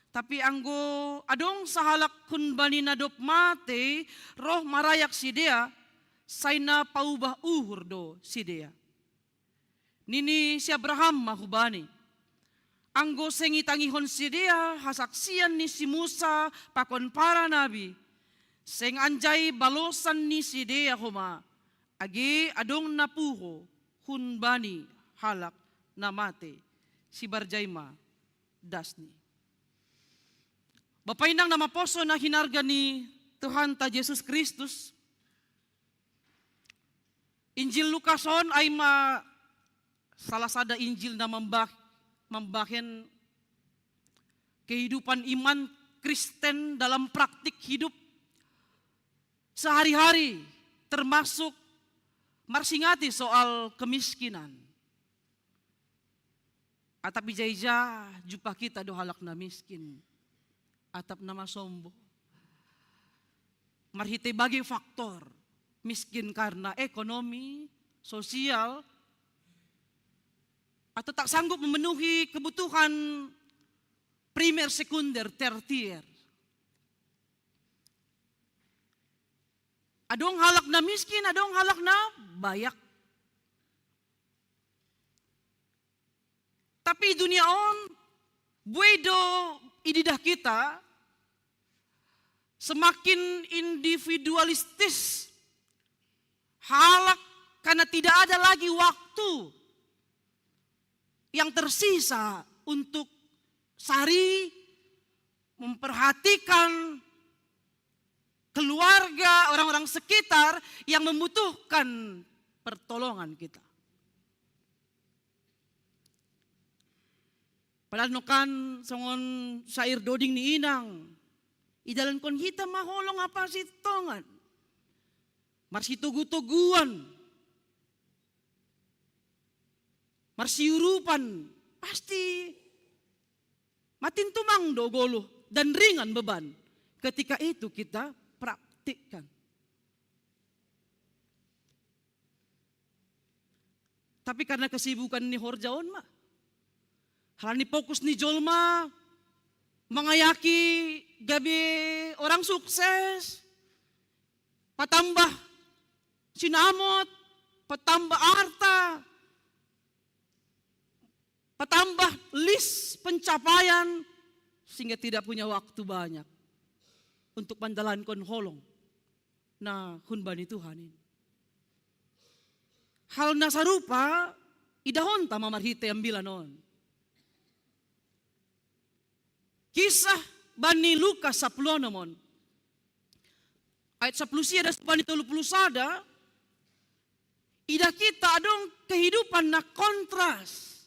tapi anggo adong sahalak hun bani na dob matei roh marayak sidea, sai na paubah uhur do sidea." Nini si Abraham ma hubani, "Anggo seng itangihon sidea hasaksian ni si Musa pakon para nabi, seng anjai balosan ni sidea homa, age adong na puho hun bani halak na matei." Sibarjai ma dasni. Bapa inang na maposo na hinarga ni Tuhanta Jesus Kristus, Injil Lukas on ai ma salah sada Injil na mambah-, mambahen kehidupan iman Kristen dalam praktik hidup sehari-hari, termasuk marsingati soal kemiskinan. Atap ija-ija jumpa kita do halak na miskin, atap na masombo. Marhitei bage faktor, miskin karena ekonomi, sosial, atau tak sanggup memenuhi kebutuhan primer, sekunder, tertier. Adong halak na miskin, adong halak na bayak. Tapi dunia on, buei do ididah kita semakin individualistis. Halak, karena tidak ada lagi waktu yang tersisa untuk sari memperhatikan keluarga, orang-orang sekitar yang membutuhkan pertolongan kita. Padahal no kan songon syair doding ni inang. Idalankon hita ma holong apasitongan. Marsitogu-toguan. Marsiurupan. Pasti matin tumang do goluh dan ringan beban. Ketika itu kita praktikkan. Tapi karena kesibukan ni horja on ma. Halani fokus ni jolma mangayaki gabe orang sukses, patambah sinamot, patambah arta, patambah list pencapaian, sehingga tidak punya waktu banyak untuk mandalankon holong na hun bani Tuhan in. Hal na sarupa idahonta ma marhite ambilan on. Kisah bani Lukas sapuluh onom on. Ayat sapuluh sia das bani tolu puluh sada, idah kita adong kehidupan na kontras.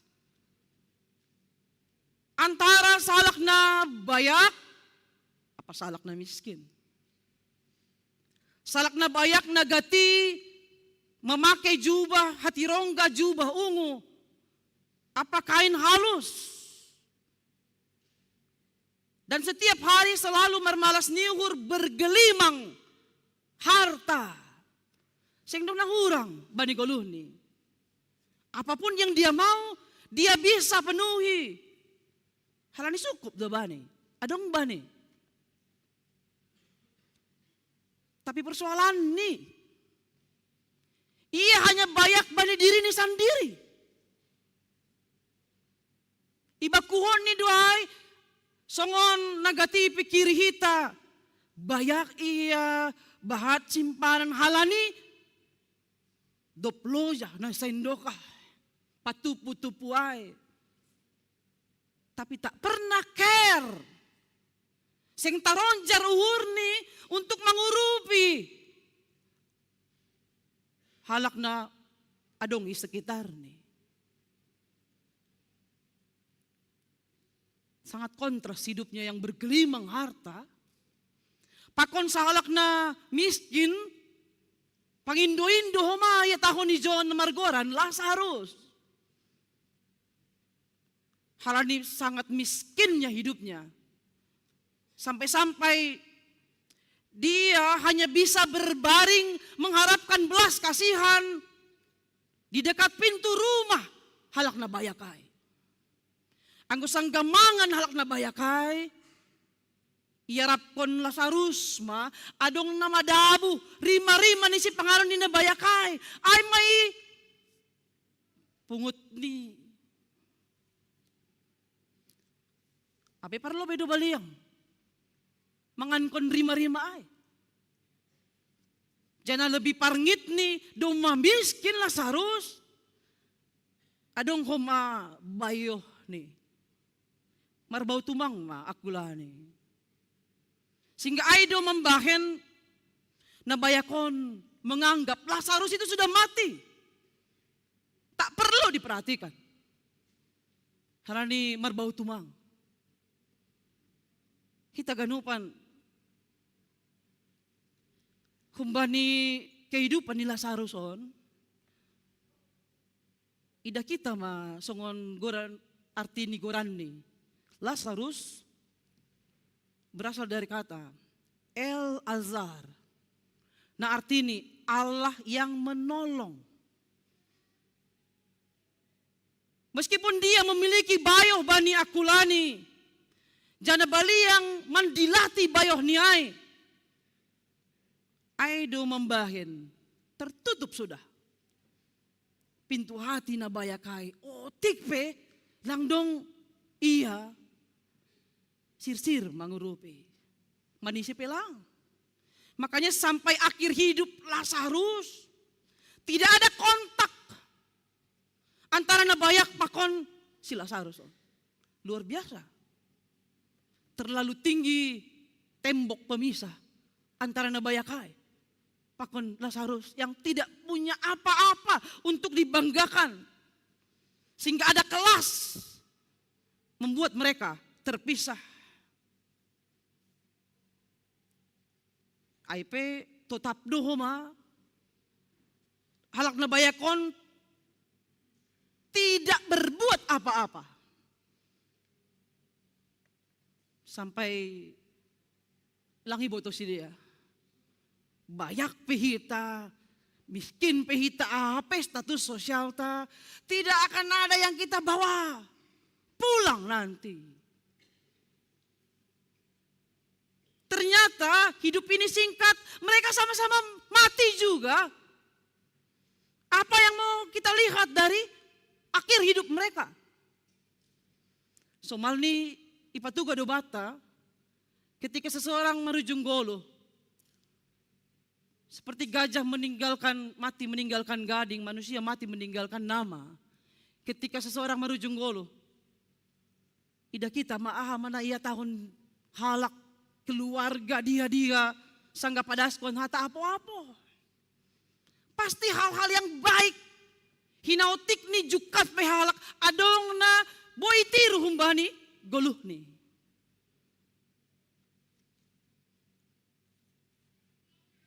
Antara sahalak na bayak, apa sahalak na miskin. Sahalak na bayak na gati memakai jubah, hati rongga jubah ungu, apa kain halus. Dan setiap hari selalu marmalas ni uhur bergelimang harta. Seng dong na hurang bani goluhni. Apapun yang dia mau, dia bisa penuhi. Halani sukup do bani. Adong bani. Tapi persoalan ni, ia hanya bayak bani dirini sandiri. Ibakuhon ni do ai songon na gati pikiri hita, bayak ia bahat simpanan halani dob loja na saindokah patupu-tupu ai. Tapi tak pernah care. Seng taronjar uhurni untuk mangurupi halak na adong i sekitarni. Sangat kontras hidupnya yang bergelimang harta. Pakon sahalak na miskin, pangindo-indo homa ia taho ni John margoran Lazarus. Halani sangat miskinnya hidupnya. Sampai-sampai dia hanya bisa berbaring mengharapkan belas kasihan di dekat pintu rumah halak na bayak ai. Anggo sanggamangan halak na bayak ai, iarapkon Lazarus ma, adong na madabu rima-rima ni sipanganon ni na bayak ai. Ai ma i pungut ni. Ape parlo be do baliang mangankon rima-rima ai. Jana lebih parngit ni domma miskin Lazarus. Adong homa bayoh ni. Marbau tumang ma angkulani. Sehingga ai do mambahen na bayak on menganggap Lazarus itu sudah mati. Tak perlu diperhatikan. Halani marbau tumang. Hita ganupan humbani kehidupan ni Lazarus on, idah kita ma songon goran, arti ni goranni. Lazarus berasal dari kata El Azar. Nah, artini Allah yang menolong. Meskipun dia memiliki bayoh bani angkulani, jana baliang mandilati bayoh ni ai. Ai do mambahen tertutup sudah pintu hati na bayak ai. Otik pe lang dong ia sirsir mangurupi. Manise pe lang. Makanya sampai akhir hidup Lazarus tidak ada kontak antara na bayak pakon si Lazarus. Luar biasa. Terlalu tinggi tembok pemisah antara na bayak ai pakon Lazarus yang tidak punya apa-apa untuk dibanggakan. Sehingga ada kelas membuat mereka terpisah. Ai pe totap do homa, halak na bayak on tidak berbuat apa-apa. Sampai lang iboto sidea. Bayak pe hita, miskin pe hita, apa status sosialta, tidak akan ada yang kita bawa pulang nanti. Ternyata hidup ini singkat, mereka sama-sama mati juga. Apa yang mau kita lihat dari akhir hidup mereka? Somalni ipatuga do banta, ketika seseorang marujung goluh, seperti gajah meninggalkan, mati meninggalkan gading, manusia mati meninggalkan nama. Ketika seseorang marujung goluh, ida kita ma aha ma na ihatahon halak, keluarga dia-dia, sanggah padaskon hata apo-apo. Pasti hal-hal yang baik hinaotik ni jukat pe halak, adong na boi tiru humbani goluhni.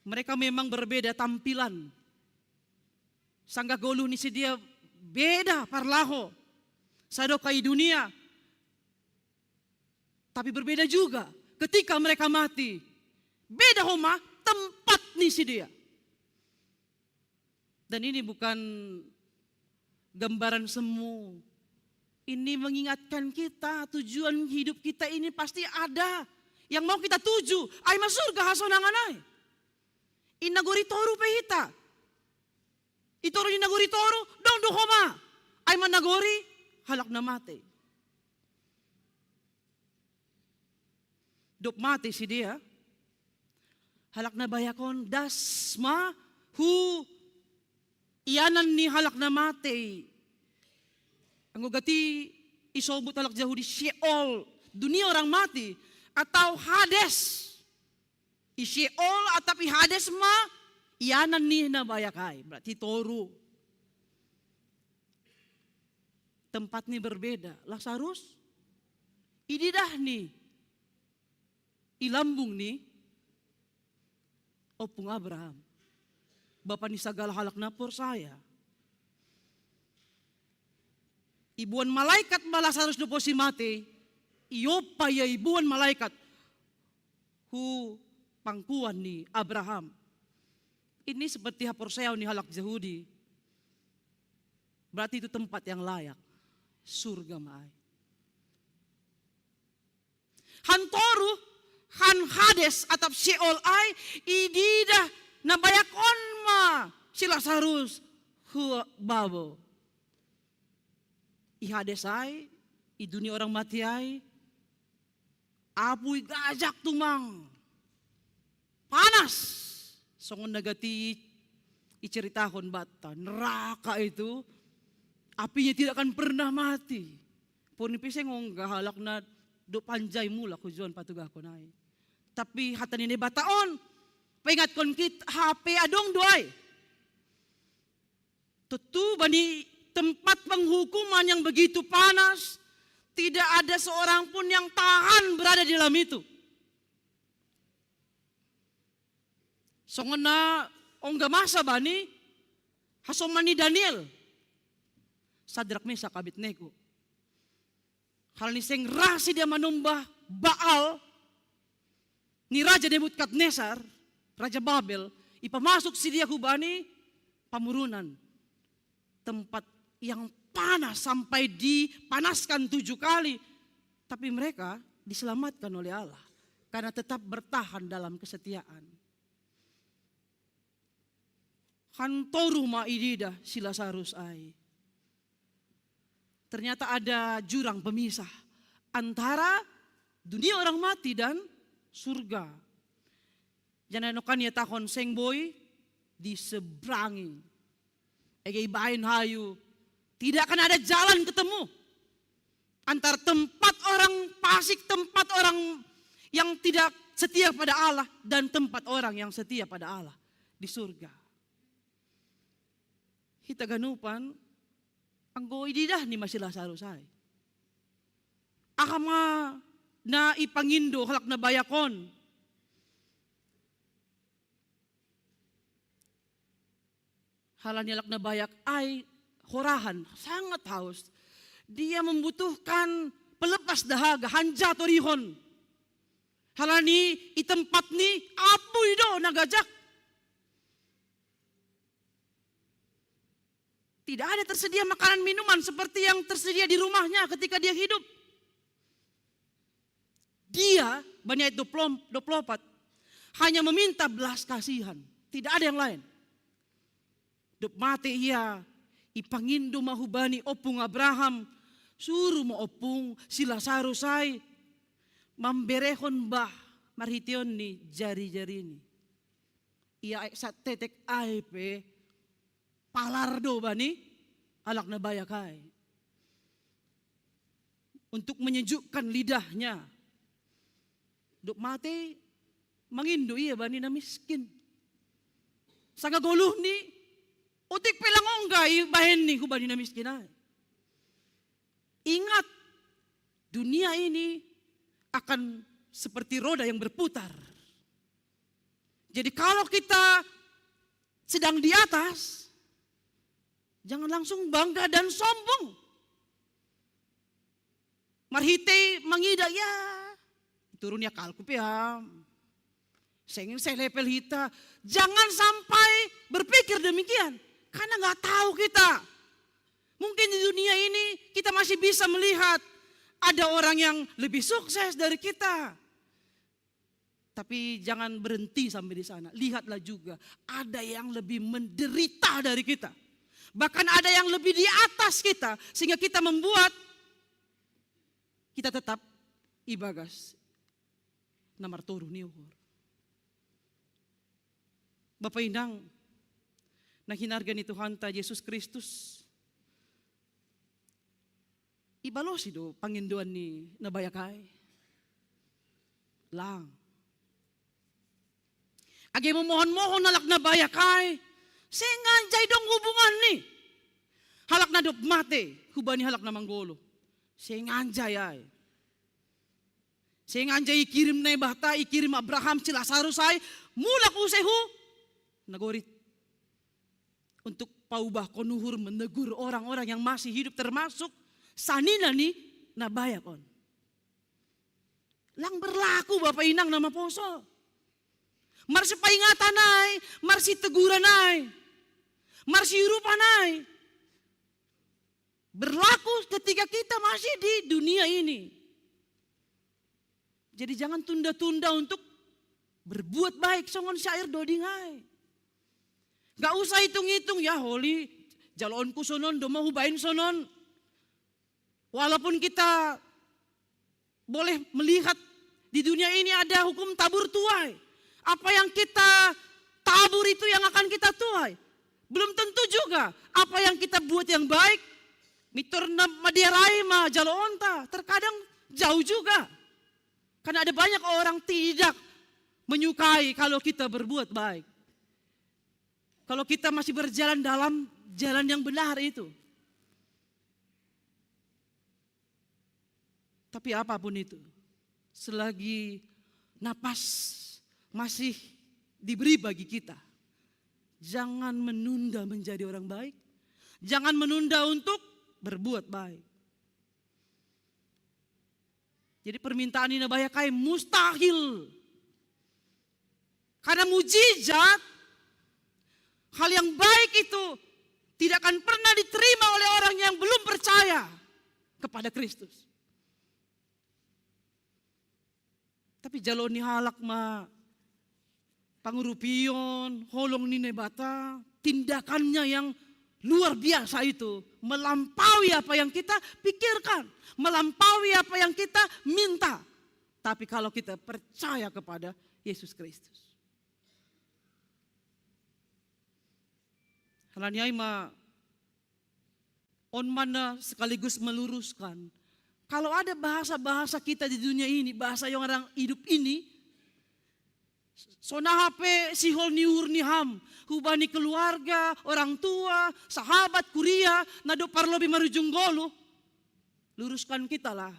Mereka memang berbeda tampilan. Sanggah goluh ni sidea beda parlaho. Sadok ka i dunia. Tapi berbeda juga ketika mereka mati. Beda homa tempat ni sidea. Dan ini bukan gambaran semu. Ini mengingatkan kita, tujuan hidup kita ini pasti ada. Yang mau kita tuju, ai ma surga hasonangan ai. I nagori toru pe hita. I toru ni nagori toru, dong do homa. Ai ma nagori halak na mate. Dob mate sidea, halak na bayak on das ma hu ianan ni halak na mate i. Anggo gati isobut halak Jahudi Sheol, dunia orang mati, atau Hades. I Sheol atau i Hades ma ianan ni na bayak ai, berarti toru. Tempatni berbeda. Lazarus, ididah ni i lambung ni ompung Abraham, bapa ni sagala halak na porsaya. Iboan malaikat ma Lazarus dob si mate, i Yoppa ia iboan malaikat hu pangkuan ni Abraham. Ini seperti haporseaon ni halak Jahudi. Berarti itu tempat yang layak. Surga ma ai. Han toru, han Hades atap Sheol ai, ididah na bayak on ma si Lazarus hu babo. I Hades ai, i dunia orang mati ai, apu i gajak tumang. Panas. Songon na gati iceritahon banta, neraka itu apinya tidak akan pernah mati. Poni pe seng ongga halak na dob anjai mulak hujuan patugahkon ai. Tapi hata ni Naibata on, pengatkon hita hape adong do ai. Tentu bani tempat penghukuman yang begitu panas, tidak ada seorang pun yang tahan berada di dalam itu. Songon na ongga masa bani hasoman ni Daniel, Sadrak, Mesak, Abednego. Hal ni seng ra sidea manombah Baal ni Raja Nebukadnesar, raja Babel, ipamasuk sidea hubani pamurunan, tempat yang panas sampai dipanaskan tujuh kali. Tapi mereka diselamatkan oleh Allah karena tetap bertahan dalam kesetiaan. Han toru ma ididah si Lazarus ai. Ternyata ada jurang pemisah antara dunia orang mati dan surga. Jangan nokan ia tahun seng boi diseberangi. Ege ibaen hayu, tidak akan ada jalan ketemu antar tempat orang fasik, tempat orang yang tidak setia pada Allah, dan tempat orang yang setia pada Allah di surga. Hita ganupan, anggo ididah ni ma si Lazarus ai. Aha ma na ipangindo halak na bayak on? Halani halak na bayak ai horahan, sangat haus. Dia membutuhkan pelepas dahaga, hanja torihon. Halani i tempat ni apuy do na gajak. Tidak ada tersedia makanan minuman seperti yang tersedia di rumahnya ketika dia hidup. Dia, bani ayat dua puluh, dua puluh empat, hanya meminta belas kasihan. Tidak ada yang lain. Dop mate ia, ipangindo ma hubani ompung Abraham, suru ma ompung si Lasarus ai mamberehon bah marhiteion ni jari-jarini. Ia satetek ai pe palar do bani halak na bayak ai untuk menyejukkan lidahnya. Dop mate mangindo ia bani na miskin. Sanga goluhni, otik pe lang ongga ibahen ni hubani na miskin ai. Ingat, dunia ini akan seperti roda yang berputar. Jadi kalau kita sedang di atas, jangan langsung bangga dan sombong. Marhitei mangidah, ya, turun ya kalkup ya. Seng selevel hita. Jangan sampai berpikir demikian. Karena nggak tahu kita. Mungkin di dunia ini kita masih bisa melihat ada orang yang lebih sukses dari kita. Tapi jangan berhenti sampai di sana. Lihatlah juga, ada yang lebih menderita dari kita. Bahkan ada yang lebih di atas kita, sehingga kita membuat kita tetap ibagas na martoruh ni uhur. Bapa inang na hinarga ni Tuhanta Jesus Kristus, ibalosi do pangindoan ni na bayak ai? Lang. Age mamohon-mohon halak na bayak ai, seng anjai dong hubungan ni halak na dop mate hubani halak na manggoluh. Seng anjai ai. Seng anjai ikirim Naibata, ikirim Abraham si Lasarus ai mulak use hu nagorit untuk paubahkon uhur menegur orang-orang yang masih hidup, termasuk sanina ni na bayak on. Lang berlaku bapa inang na maposo. Marsipaingatan ai, marsiteguran ai, marsiurupan ai. Berlaku ketika kita masih di dunia ini. Jadi jangan tunda-tunda untuk berbuat baik, songon syair doding ai. Gak usah hitung-hitung, ya, holi jaloonku sonon, do ma hubaen sonon. Walaupun kita boleh melihat di dunia ini ada hukum tabur tuai. Apa yang kita tabur itu yang akan kita tuai. Belum tentu juga apa yang kita buat yang baik, mitor na madear ai ma jaloonta, terkadang jauh juga. Karena ada banyak orang tidak menyukai kalau kita berbuat baik. Kalau kita masih berjalan dalam jalan yang benar itu. Tapi apapun itu, selagi napas masih diberi bagi kita, jangan menunda menjadi orang baik. Jangan menunda untuk berbuat baik. Jadi permintaan ni na bayak ai mustahil. Karena mujizat, hal yang baik itu tidak akan pernah diterima oleh orang yang belum percaya kepada Kristus. Tapi jalo ni halak ma pangurupion, holong ni Naibata, tindakannya yang luar biasa itu, melampaui apa yang kita pikirkan, melampaui apa yang kita minta. Tapi kalau kita percaya kepada Yesus Kristus. Halani ai ma on mana sekaligus meluruskan. Kalau ada bahasa-bahasa kita di dunia ini, bahasa yang orang hidup ini, songon aha pe sihol ni uhur ni ham, hubani keluarga, orang tua, sahabat, kuria, na dob parlobei marujung goluh, luruskan kita lah.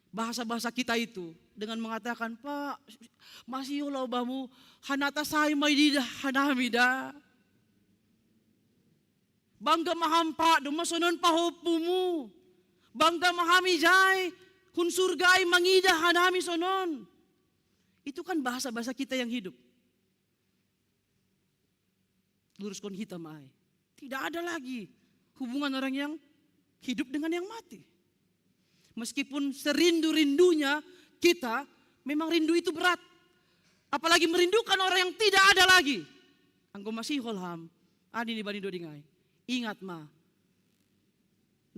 bahasa-bahasa kita itu dengan mengatakan, "Pak, masih lo bamu hanata sai mai dida hanami da." Bangga mahampa do masonon pahopumu. Bangga mahami jai, kun surgai mangida hanami sonon. Itu kan bahasa-bahasa kita yang hidup. Luruskon hita mai. Tidak ada lagi hubungan orang yang hidup dengan yang mati. Meskipun serindu-rindunya kita, memang rindu itu berat. Apalagi merindukan orang yang tidak ada lagi. Anggo masihol ham, adi ni bani dodingai. Ingat ma,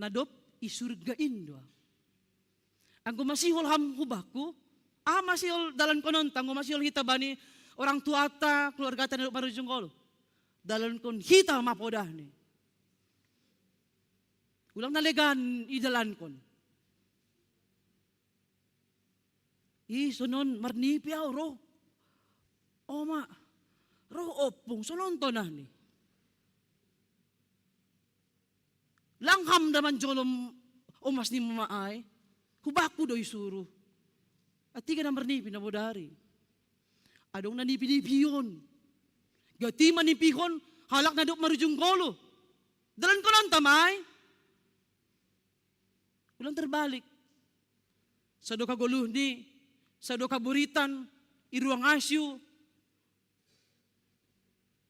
nadop i surga indo. Anggo masihol ham hubakku, ah, masihol dalan kononta, anggo masihol hita bani orang tuata, keluargata na marujung kolu. Dalankon hita ma podahni. Ulang na legan i dalankon. I sonon marnipi au ro. Oma, ro ompung sonon tonahni. Langham da manjolom omas ni mama ai. Hubakku do isuru. Atiga na marnipi na bodari. Adong na nipi-nipion. Gati manipihon halak na dok marujung kolu. Dalan kononta mai. Ulang terbalik. Sadoka goluhni, sadoka buritan, i ruang asiu,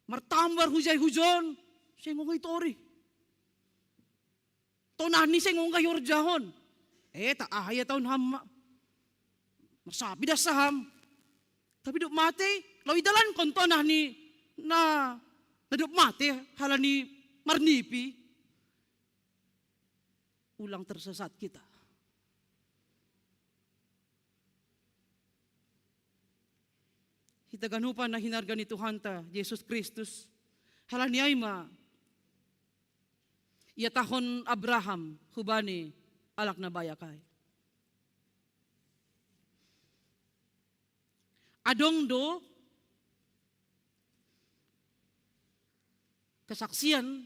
martambar hujai hujon, sengong i tori. Tonahni sengong i horjahon. Eh, tak aha ia taon ham ma. Marsapi das saham. Tapi dok mate, lau i dalankon tonahni na, na dok mate, halani marnipi. Ulang tersesat kita. Hita ganupan na hinarga ni Tuhanta Jesus Kristus. Halani ai ma iatahon Abraham hubani alak na bayak ai. Adong do kesaksian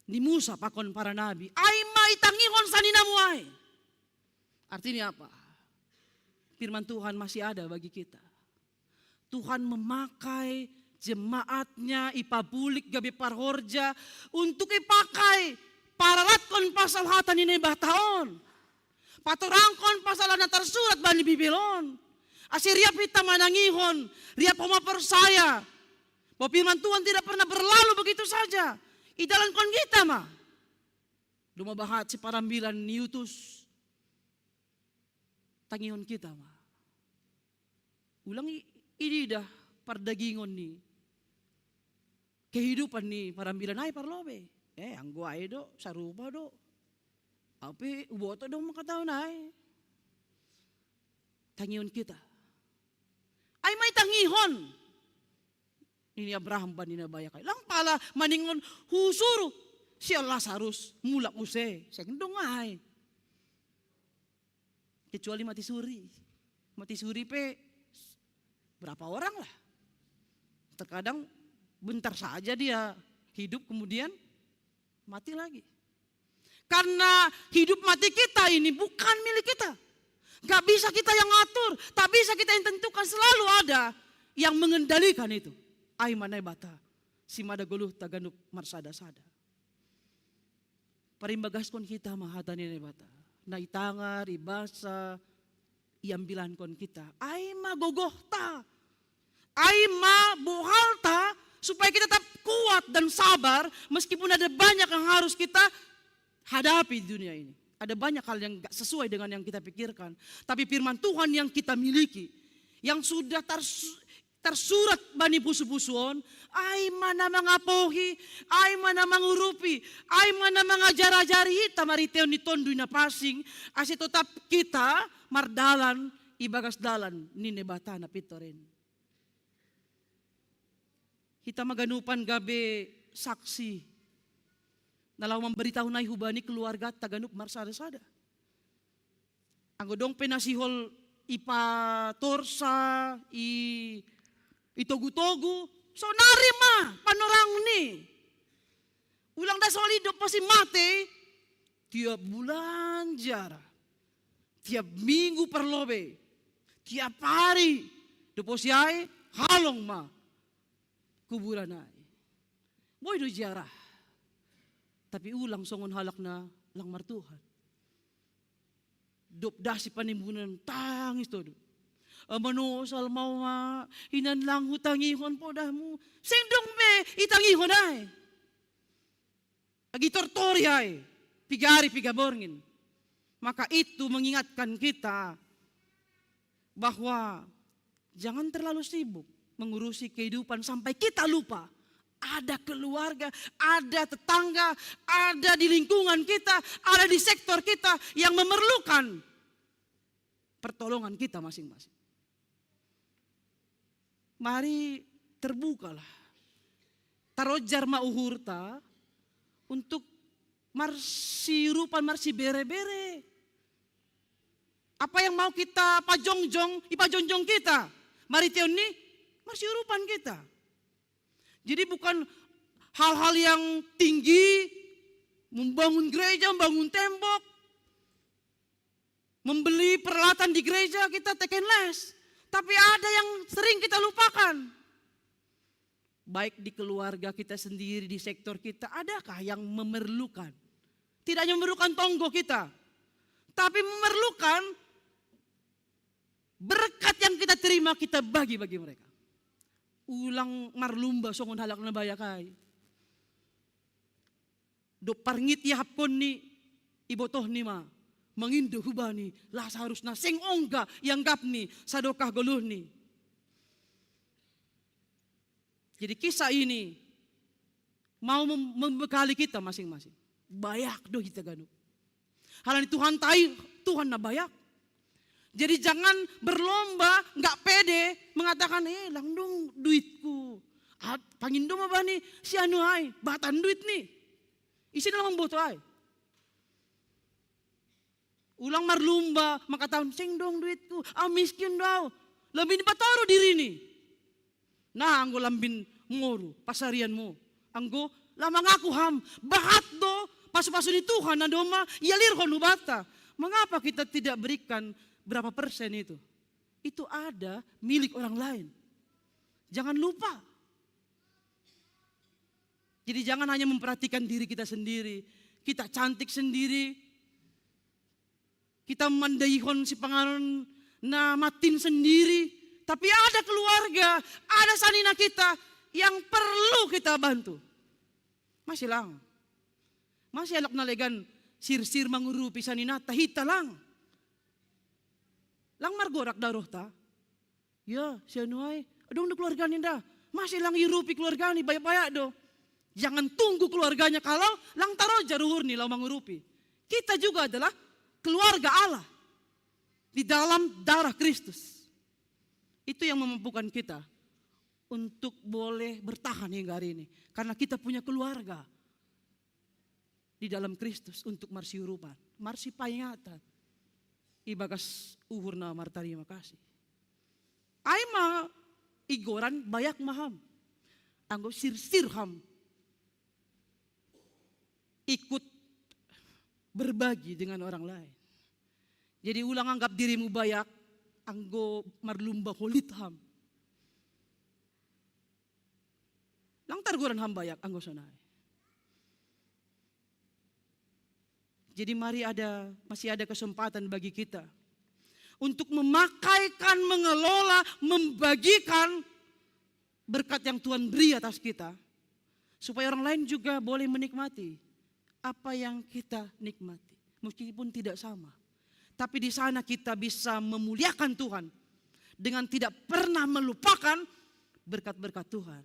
ni Musa pakon para nabi. Ai ma itangihon saninamu ai. Artinya apa? Firman Tuhan masih ada bagi kita. Tuhan memakai jemaatnya, ipabulik gabe parhorja untuk ipakai pararatkon pasal hata ni Naibata on. Patorangkon pasal na tarsurat bani Bibel on. Ase riap hita manangihon, riap homa porsaya bahwa firman Tuhan tidak pernah berlalu begitu saja. Idalankon hita ma. Doma bahat si parambilan ni utus. Tangihon hita ma. Ulang i, ini dah pardagingon ni kehidupan ni parambilan ai parlobei. Eh, anggo ai do, sarupa do. Ape uboto do mangkatahon ai. Tangihon hita. Ai ma itangihon. Ini Abraham bani na bayak ai. Lang pala maningon husuru si Lazarus mulak use. Seng dong ai. Kecuali mati suri. Mati suri pe berapa orang lah. Terkadang bentar saja dia hidup kemudian mati lagi. Karena hidup mati kita ini bukan milik kita. Gak bisa kita yang atur, tak bisa kita yang tentukan, selalu ada yang mengendalikan itu. Ai ma Naibata, si mada goluh taganup marsada-sada. Parimbagaskon hita ma hata ni Naibata. Na itangar, ibasa, iambilankon hita. Ai ma gogohta. Ai ma bohalta supaya kita tetap kuat dan sabar meskipun ada banyak yang harus kita hadapi di dunia ini. Ada banyak hal yang gak sesuai dengan yang kita pikirkan. Tapi firman Tuhan yang kita miliki, yang sudah tersurat bani pusu-pusu on, ai ma na mangapohi, ai ma na mangurupi, ai ma na mangajar-ajari hita marhiteon ni Tonduy Napansing, ase totap kita mardalan ibagas dalan ni Naibata na pintor in. Hita ma ganupan gabe saksi na laho mambaritahon ai hubani keluargata ganup marsada-sada. Anggo dong pe na sihol ipatorsa, i, itogu-togu, sonari ma panorangni. Ulang da soli dok pasi mate, tiap bulan jara. Tiap minggu parlobe, tiap hari, dopo siai, halong ma kuburan ai. Boi do ziarah. Tapi ulang songon halak na lang martuhan. Dop dasi panimbunan tangis todo. Amanosal ma, hinan lang hutangihon podahmu. Seng dong be itangihon ai. Agi tortori ai, piga ari piga borngin. Maka itu mengingatkan kita bahwa jangan terlalu sibuk mengurusi kehidupan sampai kita lupa ada keluarga, ada tetangga, ada di lingkungan kita, ada di sektor kita yang memerlukan pertolongan kita masing-masing. Mari terbukalah. Tarojar ma uhurta untuk marsiurupan, marsibere-bere. Apa yang mau kita pajongjong, ipajongjong kita. Mari teon ni marsiurupan kita. Jadi bukan hal-hal yang tinggi, membangun gereja, membangun tembok, membeli peralatan di gereja, kita taken les. Tapi ada yang sering kita lupakan. Baik di keluarga kita sendiri, di sektor kita, adakah yang memerlukan? Tidak hanya memerlukan tonggo kita, tapi memerlukan berkat yang kita terima, kita bagi bagi mereka. Ulang marlumba songon halak na bayak ai. Dop parngit iahapkonni, ibotohni ma, mangindo hubani, Lasarus na seng ongga ianggapni sadokah goluhni. Jadi kisah ini mau mem- membekali kita masing-masing. Bayak do hita ganup. Halani Tuhan tai, Tuhan na bayak. Jadi jangan berlomba, nggak pede mengatakan, eh, lang dong duitku. Ah, pangindo ma bani si anu ai, batan duit ni. Ise na lang mamboto ai. Ulang marlumba, mangkatahon, seng dong duitku, ah, miskin do au. Lambin patoru dirini. Nah, anggo lambin moru pasarianmu, anggo la mangaku ham, bahat do pasu-pasu ni Tuhan na domma ialirhon hubanta. Mengapa kita tidak berikan berapa persen itu? Itu ada milik orang lain. Jangan lupa. Jadi jangan hanya memperhatikan diri kita sendiri. Kita cantik sendiri. Kita mandaihon sipanganon na matin sendiri. Tapi ada keluarga, ada sanina kita yang perlu kita bantu. Mase lang. Mase halak na legan sirsir mangurupi saninanta, hita lang. Lang margorak da rohta. Ya, si anu ai, adong do keluargani da. Mase lang iurupi keluargani, bayak-bayak do. Jangan tunggu keluarganya kalau lang tarojar uhurni laho mangurupi. Kita juga adalah keluarga Allah di dalam darah Kristus. Itu yang memampukan kita untuk boleh bertahan hingga hari ini. Karena kita punya keluarga di dalam Kristus untuk marsiurupan, marsipaingatan ibagas uhur na martarima kasih. Ai ma igoran bayak ma ham, anggo sirsir ham ikut berbagi dengan orang lain. Jadi ulang anggap dirimu bayak, anggo marlumba holit ham. Lang targoran ham bayak anggo sonai. Jadi mari ada, masih ada kesempatan bagi kita untuk memakaikan, mengelola, membagikan berkat yang Tuhan beri atas kita, supaya orang lain juga boleh menikmati apa yang kita nikmati, meskipun tidak sama. Tapi di sana kita bisa memuliakan Tuhan dengan tidak pernah melupakan berkat-berkat Tuhan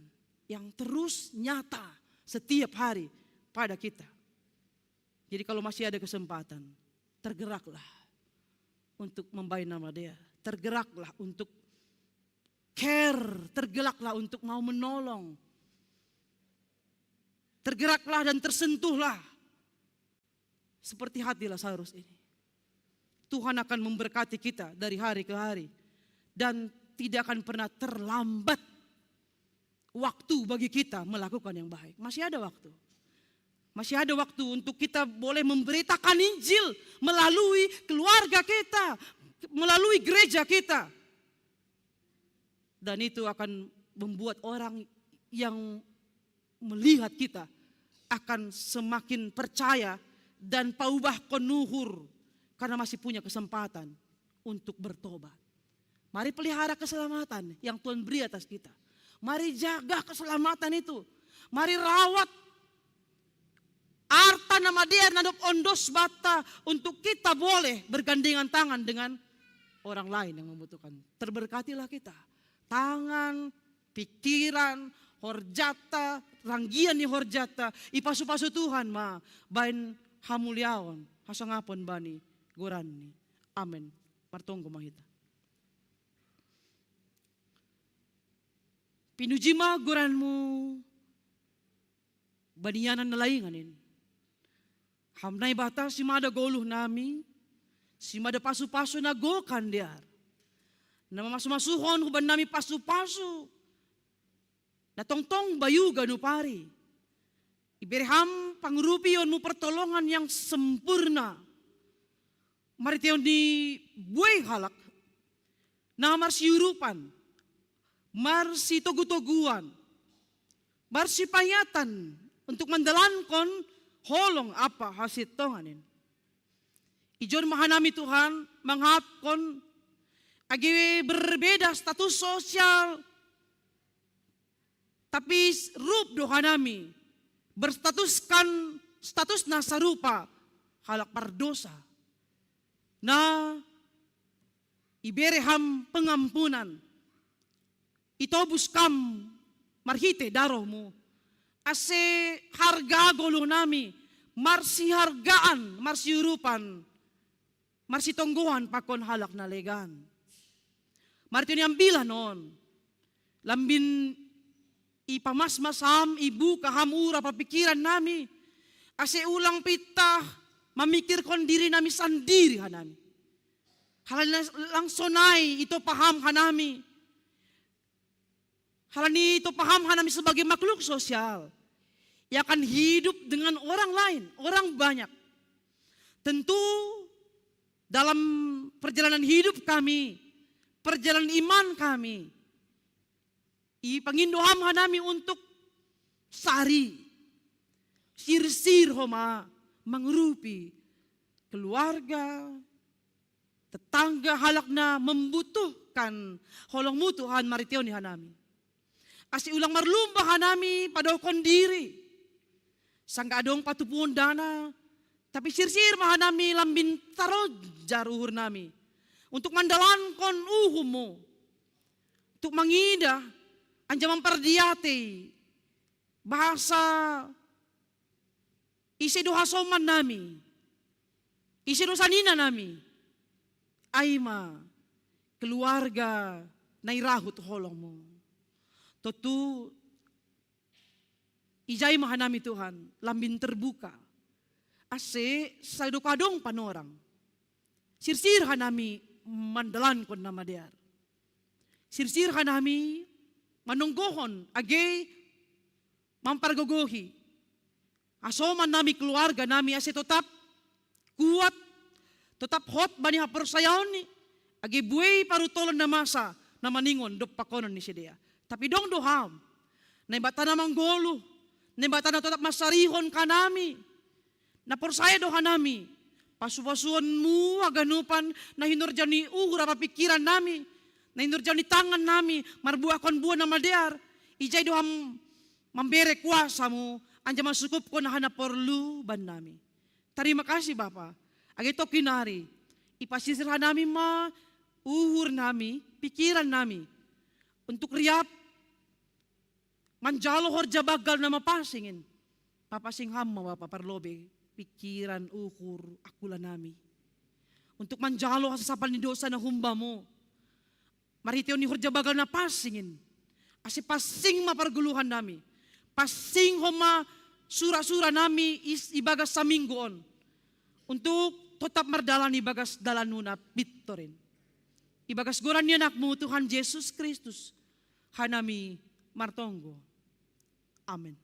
yang terus nyata setiap hari pada kita. Jadi kalau masih ada kesempatan, tergeraklah untuk membaik nama Dia. Tergeraklah untuk care, tergeraklah untuk mau menolong. Tergeraklah dan tersentuhlah seperti hati Lazarus ini. Tuhan akan memberkati kita dari hari ke hari dan tidak akan pernah terlambat waktu bagi kita melakukan yang baik. Masih ada waktu. Masih ada waktu untuk kita boleh memberitakan Injil melalui keluarga kita, melalui gereja kita. Dan itu akan membuat orang yang melihat kita akan semakin percaya dan paubah konuhur karena masih punya kesempatan untuk bertobat. Mari pelihara keselamatan yang Tuhan beri atas kita. Mari jaga keselamatan itu. Mari rawat arta na madear na dob ondos banta untuk kita boleh bergandengan tangan dengan orang lain yang membutuhkan. Terberkatilah kita. Tangan, pikiran, horjata, ranggian ni horjata, ipasu-pasu Tuhan ma baen hamuliaon, hasangapon bani goranni. Amen. Martonggo ma hita. Pinuji ma goranmu bani ianan na laingan in. Ham Naibata, simada goluh nami, simada pasu-pasu na gokan dear. Na mamasu-masuhon huban nami pasu-pasu na tongtong bayu ganup ari. Ibere ham pangurupion mu pertolongan yang sempurna. Mariteon ni buei halak na marsiurupan, marsitogu-toguan, marsipaiatan untuk mandalankon holong ampa hasintongan in. Ijon ma hanami Tuhan, mangaphon age berbeda status sosial, tapi rup do hanami berstatuskan status na sarupa halak pardosa. Na ibere ham pengampunan, itobus kam marhite darohmu, ase harga goluh nami marsihargaan, marsiurupan, marsitonggoan pakon halak na legan. Martini ambilan on, lambin ipamasmas ham, ibuka ham uhur ampa pikiran nami, ase ulang pitah mamikirkon diri nami sandiri hanami. Halani lang sonai ito paham hanami. Halani ito paham hanami sebagai makhluk sosial yang akan hidup dengan orang lain, orang banyak. Tentu dalam perjalanan hidup kami, perjalanan iman kami, ipangindo ham hanami untuk sari, sirsir homa mangurupi keluarga, tetangga, halak na membutuhkan holongmu Tuhan, mariteon ni hanami. Ase ulang marlumba hanami padohkon diri. Sanggah adong patupuon dana, tapi sirsir ma hanami lambin tarojar uhur nami untuk mandalankon uhummu, untuk mangidah anjaman pardiatei bahasa ise do hasoman nami, ise do sanina nami, ai ma keluarga na irahut holongmu. Tontu ijai ma hanami Tuhan lambin terbuka, ase sai do adong panorang. Sirsir hanami mandalankon na madear. Sirsir hanami manonggohon age mampargogohi hasoman nami, keluarga nami, ase totap kuat, totap hot bani haporsayaonni, age buei paruntolon na masa na maningon dob pakonon ni sidea. Tapi dong do ham, Naibata na manggoluh, Naibata na totap mansarihon hanami, na porsaya do hanami pasupasuonmu haganupan na hinorjahon ni uhur ampa pikiran nami, na hinorjahon ni tangan nami marbuahkon buah na madear. Ijai do ham mambere kuasamu anjaman mansukupkon aha na porlu bannami. Tarima kasih Bapa, age tongkin nari ipasirsir hanami ma uhur nami, pikiran nami, untuk riap manjalo horja banggal na mapansing in. Papansing ham ma Bapa parlobei pikiran, uhur, angkula nami untuk manjalo hasasapan ni dosa na humbamu marhiteon ni horja banggal na pansing in. Ase pansing ma pargoluhan nami, pansing homa sura-sura nami ibagas saminggu on, untuk totap mardalan ibagas dalanmu na pintor in. Ibagas goran ni Anakmu Tuhan Jesus Kristus hanami martonggo. Amen.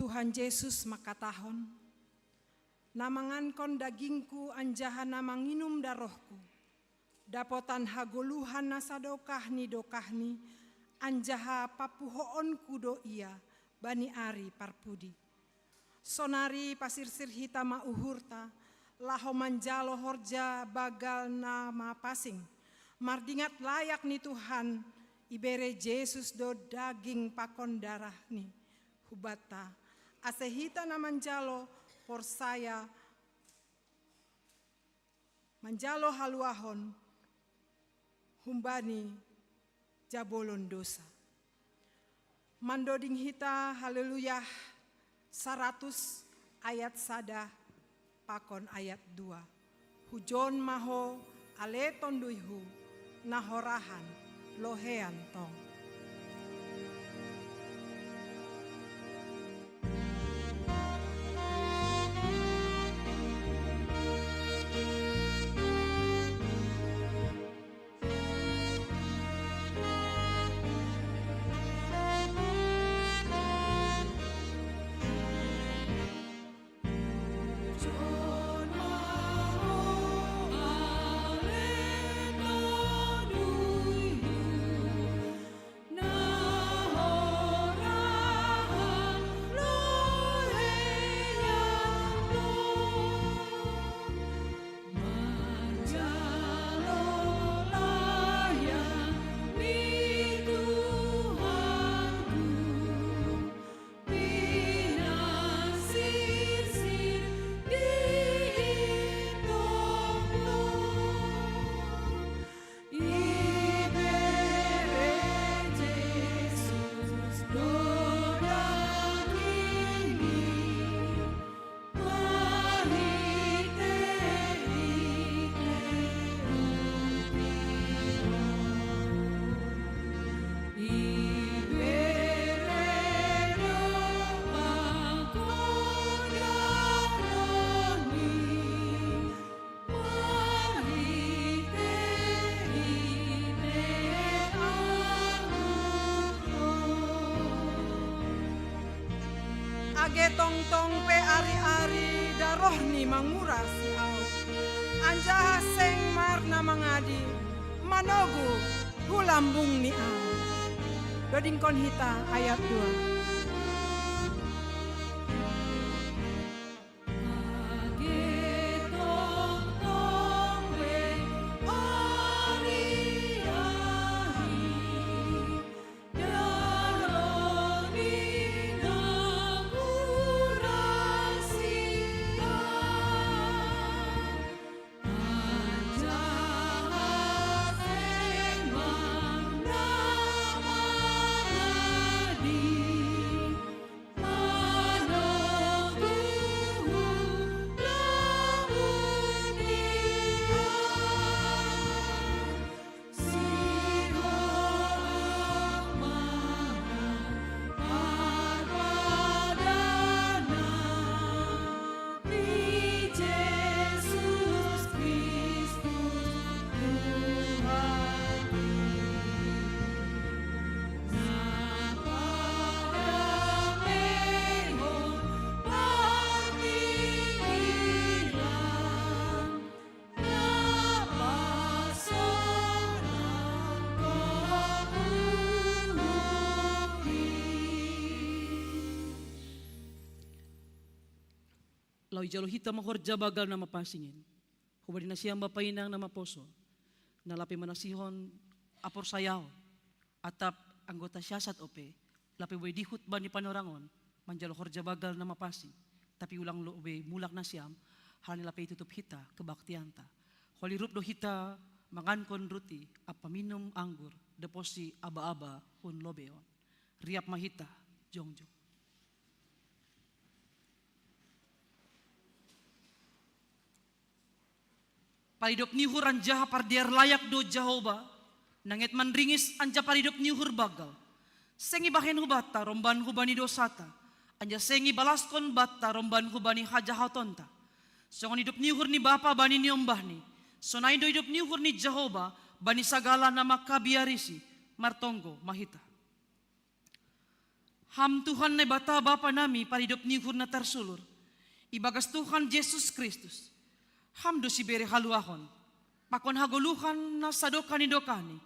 Tuhan Jesus mangkatahon, na mangankon dagingku anjaha na manginum darohku, dapotan hagoluhan na sadokah ni dokahni, anjaha papuhoonku do ia bani ari parpudi. Sonari pasirsir hita ma uhurta, laho manjalo horja bagal na mapansing, mardingat layak ni Tuhan, ibere Jesus do daging pakon darahni hubanta, ase hita na manjalo porsaya manjalo haluahon humbani jabolon dosa. Mandoding hita Haleluya saratus ayat sada pakon ayat dua. Hujon ma ho ale tonduyhu, na horahan lohean tong. Age tongtong pe ari-ari darohni mangurasi ahu, anjaha seng mar na mangadi, manogu hu lambungni ahu. Dodingkon hita ayat dua. Laho ijalo hita ma horja bagal na mapansing in. Hubani nasiam bapa inang na maposo, na lape manasihon haporsayaon, atap anggota siasat ope, lape boi dihut bani panorang on, manjalo horja bagal na mapansing, tapi ulang lobei mulak nasiam, halani lape itutup hita kebaktianta. Holi rup do hita mangankon ruti ampa minum anggur, dob posi aba-aba hun lobei on. Riap ma hita jongjong. Paridop ni uhur anjaha pardear layak do Jahowa, na nget manringis anjaha paridop ni uhur bagal. Seng ibahen hubanta romban hubani dosata, anjaha seng ibalaskon banta romban hubani hajahatonta. Songon idop ni uhur ni bapa bani niombahni, sonai do idop ni uhur ni Jahowa bani sagala na mangkabiarisi. Martonggo ma hita. Ham Tuhan Naibata Bapa nami paridop ni uhur na tarsulur, ibagas Tuhan Jesus Kristus, Ham do sibere haluahon, pakon hagoluhan na sadokah ni dokahni,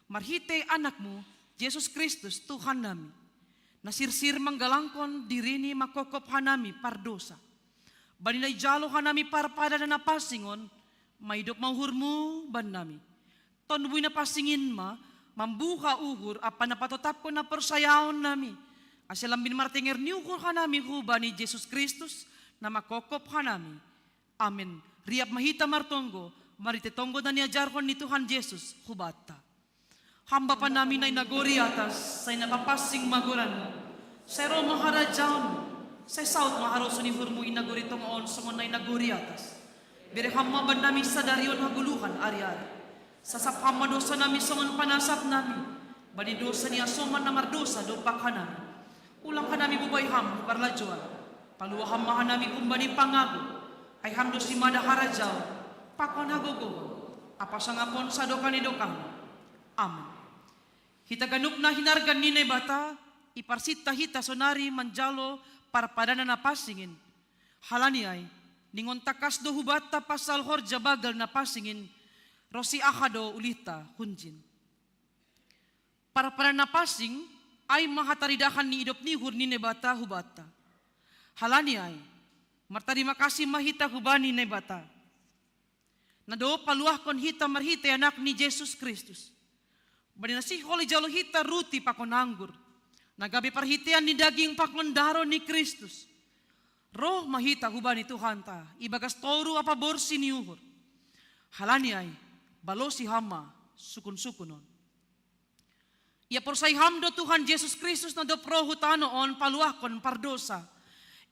marhitei Anakmu, Jesus Kristus, Tuhan nami, na sirsir manggalangkon dirini mangkopkop hanami pardosa. Bani na ijalo hanami parpadanan na pansing on, maidop ma uhurmu bannami. Tonduy Napansing in ma mambuha uhur ampa na patotapkon haporsayaon nami, ase lambin martenger ni uhur hanami hubani Jesus Kristus, na mangkopkop hanami. Amen. Riap ma hita martonggo, marhitei tonggo na niajarhon ni Tuhan Jesus hubanta. Ham Bapa nami na i nagori atas, sai napapansing ma goranmu. Sai ro ma harajaonmu. Sai saut ma harosuh ni uhurmu i nagori tonga on songon na i nagori atas. Bere Ham ma bannami sadari on hagoluhan ari-ari. Sasap Ham ma dosa nami songon panasap nami bani dosa ni hasoman na mardosa dompak hanami. Unang hanami bubai Ham hu parlajouan. Palua Ham ma hanami humbani pangago. Ai Ham do simada harajaon, pakon hagogoon, ampa sangapon sadokah ni dokahna. Amen. Hita ganup na hinargan ni Naibata, iparsinta hita sonari manjalo parpadanan na pansing in. Halani ai, ningon tangkas do hubanta pasal horja banggal na pansing in, ronsi aha do ulihta hunjin. Parpadanan na pansing, ai ma hataridahan ni idop ni uhur ni Naibata hubanta. Halani ai, martarima kasih ma hita hubani Naibata, na dob paluahkon hita marhitei Anakni Jesus Kristus. Bani na sihol ijalo hita ruti pakon anggur, na gabe parhitean ni daging pakon daroh ni Kristus. Roh ma hita hubani Tuhanta ibagas toru ampa borsi ni uhur. Halani ai, balosi Ham ma sukun-sukun on. Ia porsai Ham do Tuhan Jesus Kristus na dob ro hu tano on paluahkon pardosa.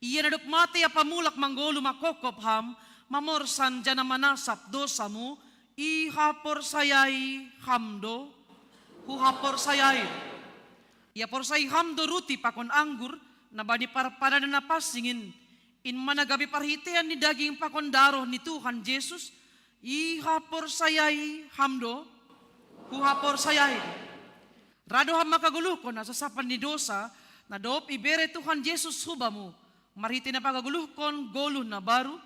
Ia na dob matei ampa mulak manggoluh mangkopkop Ham, mamorsan janah manasap dosamu, i haporsayai Ham do? Huhaporsayai. Ia porsai Ham do ruti pakon anggur, na bani parpadanan na pansing in, in ma na gabe parhitean ni daging pakon daroh ni Tuhan Jesus, i haporsayai Ham do? Huhaporsayai. Ra do Ham manghagoluhkon hasasapan ni dosa, na dob ibere Tuhan Jesus hubamu, marhitei na panghagoluhkon goluh na baru?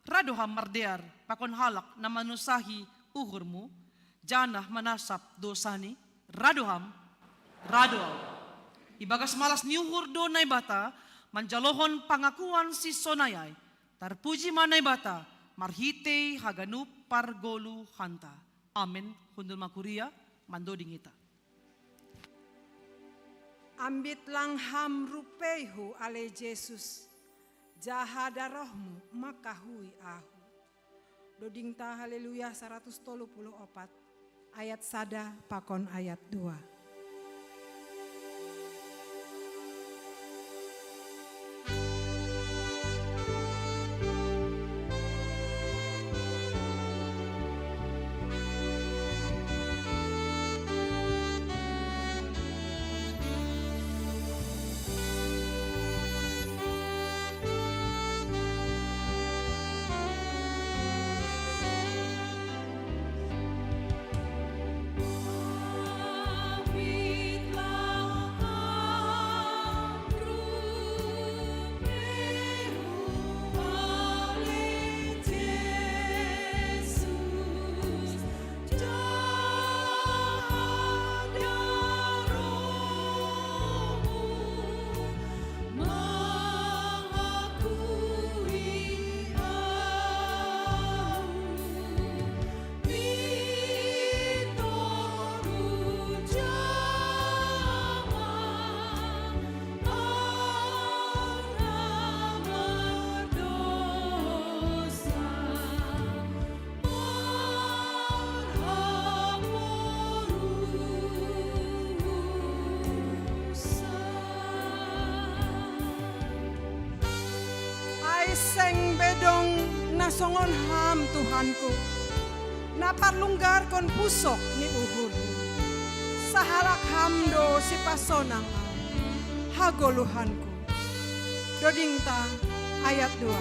Ra do Ham mardear pakon halak na manusahi uhurmu, janah manasap dosani? Ra do Ham? Ra do Ham. Ibagas malas ni uhur do Naibata manjalohon pangakuan sisonai ai. Tarpuji ma Naibata marhitei haganup pargoluhanta. Amen. Hundul ma kuria, mandoding hita. Ambit lang Ham rupeihu ale Jesus, jaha darohmu mangkahui ahu. Dodingta Haleluya saratus tolu puluh opat, ayat sada pakon ayat dua. Ai seng be dong na songon Ham, Tuhanku, na parlunggarkon pusok ni uhurhu. Sahalak Ham do sipasonang hagoluhanku. Dodingta ayat dua.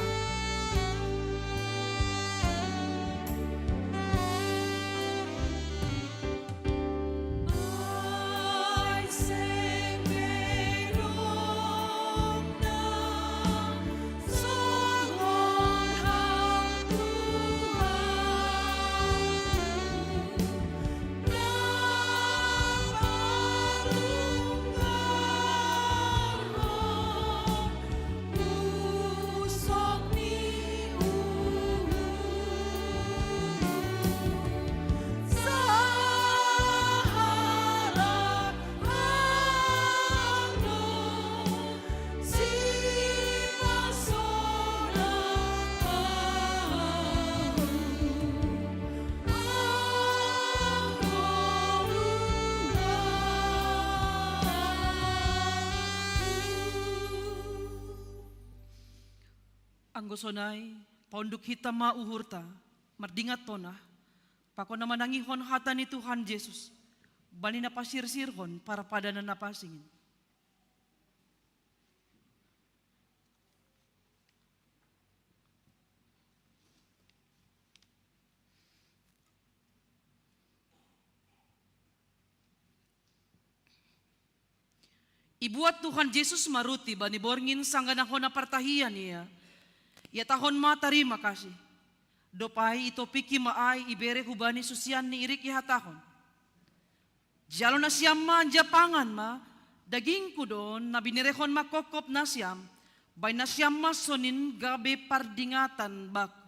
Gosonai, paunduk hita ma uhurta, mardingat tona, pakon na manangihon hata ni Tuhan Jesus, bani na pasirsirhon parpadanan na pasingin. Ibuat Tuhan Jesus ma ruti bani borngin sanggah na hona partahian ia. Ihatahon ma tarima kasih. Dob ai itopiki ma ai ibere hubani susianni irik ihatahon: Jalo nasiam ma anjaha pangan ma, dagingku do on na binerehon mangkopkop nasiam, bahen nasiam ma sonin gabe pardingatan bakku.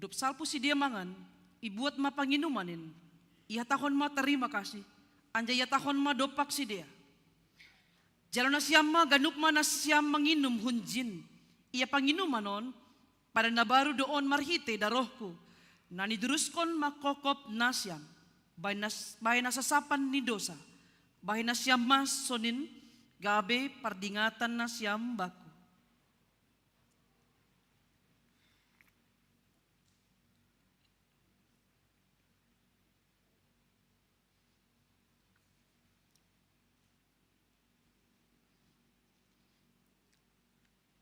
Dob salpu sidea mangan, ibuat ma panginuman in, ihatahon ma tarima kasih, anjaha ihatahon ma dompak sidea: Jalo nasiam ma ganup ma nasiam manginum hunjin ia panginuman on, padan na baru do on marhitei darohku, na niduruskon mangkopkop nasiam, bahen nas-, bahen hasasapan ni dosa. Bahen nasiam ma sonin gabe pardingatan nasiam bakku.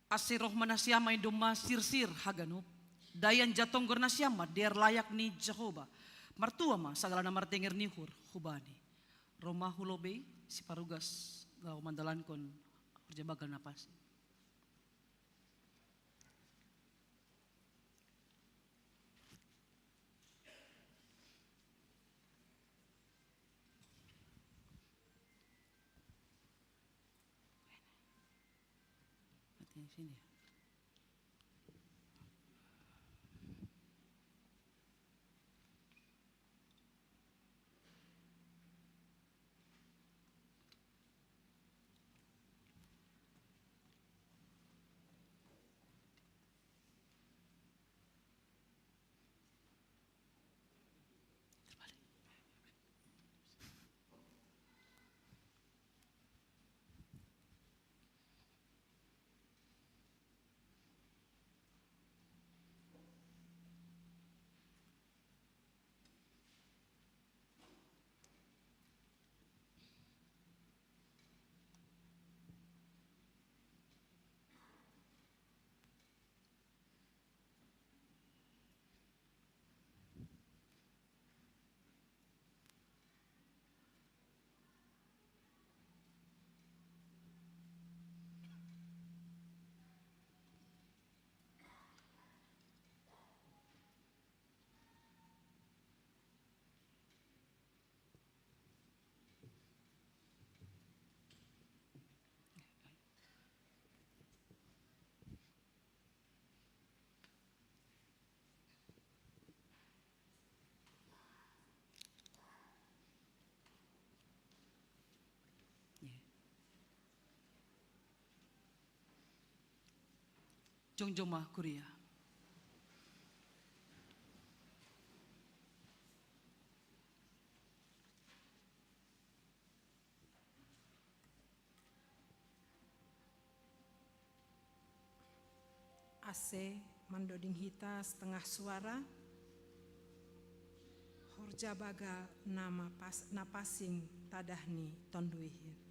Ase roh ma nasiam ai domma sirsir haganup, dai anjaha tonggor nasiam ma dear layak ni Jahowa. Martua ma sagala na martenger ni uhur hubani. Roh ma hu lobei, siparugas laho mandalankon horja banggal na pansing. Mati yang sini ya. Jongjong ma kuria. Ase mandoding hita setengah suara, horja banggal na ma pas-, na pansing tadah ni Tonduihin.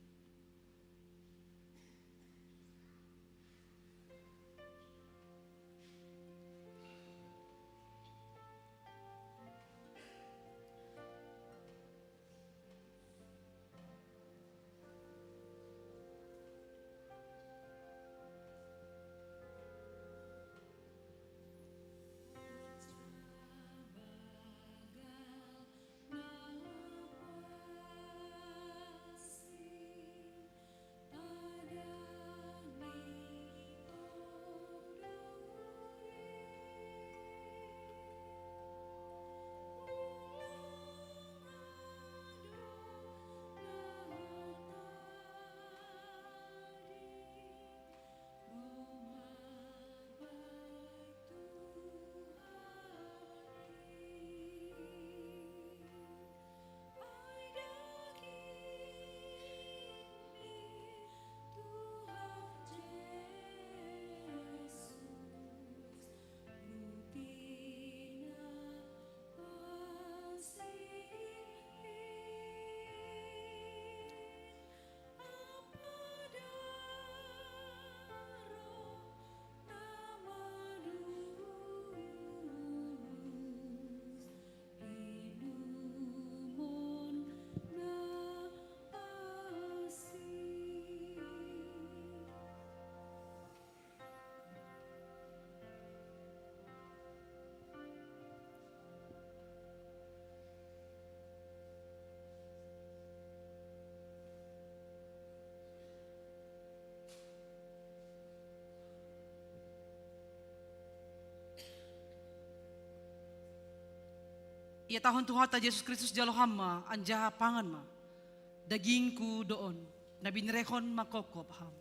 Ihatahon Tuhanta Jesus Kristus jalo ham ma, anjaha pangan ma. Dagingku do on, na binerehon mangkopkop ham.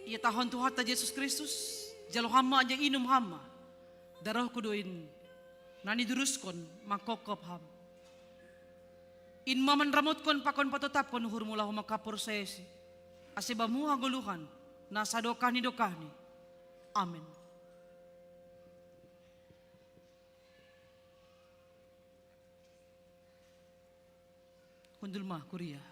Ihatahon Tuhanta Jesus Kristus, jalo ham ma anjaha inum ham ma. Darohku do in, na niduruskon mangkopkop ham. In ma manramotkon pakon patotapkon uhurmu laho mangkaporsayaisi, ase bammu hagoluhan, na sadokah ni dokahni. Amen. Hundul ma, kuria.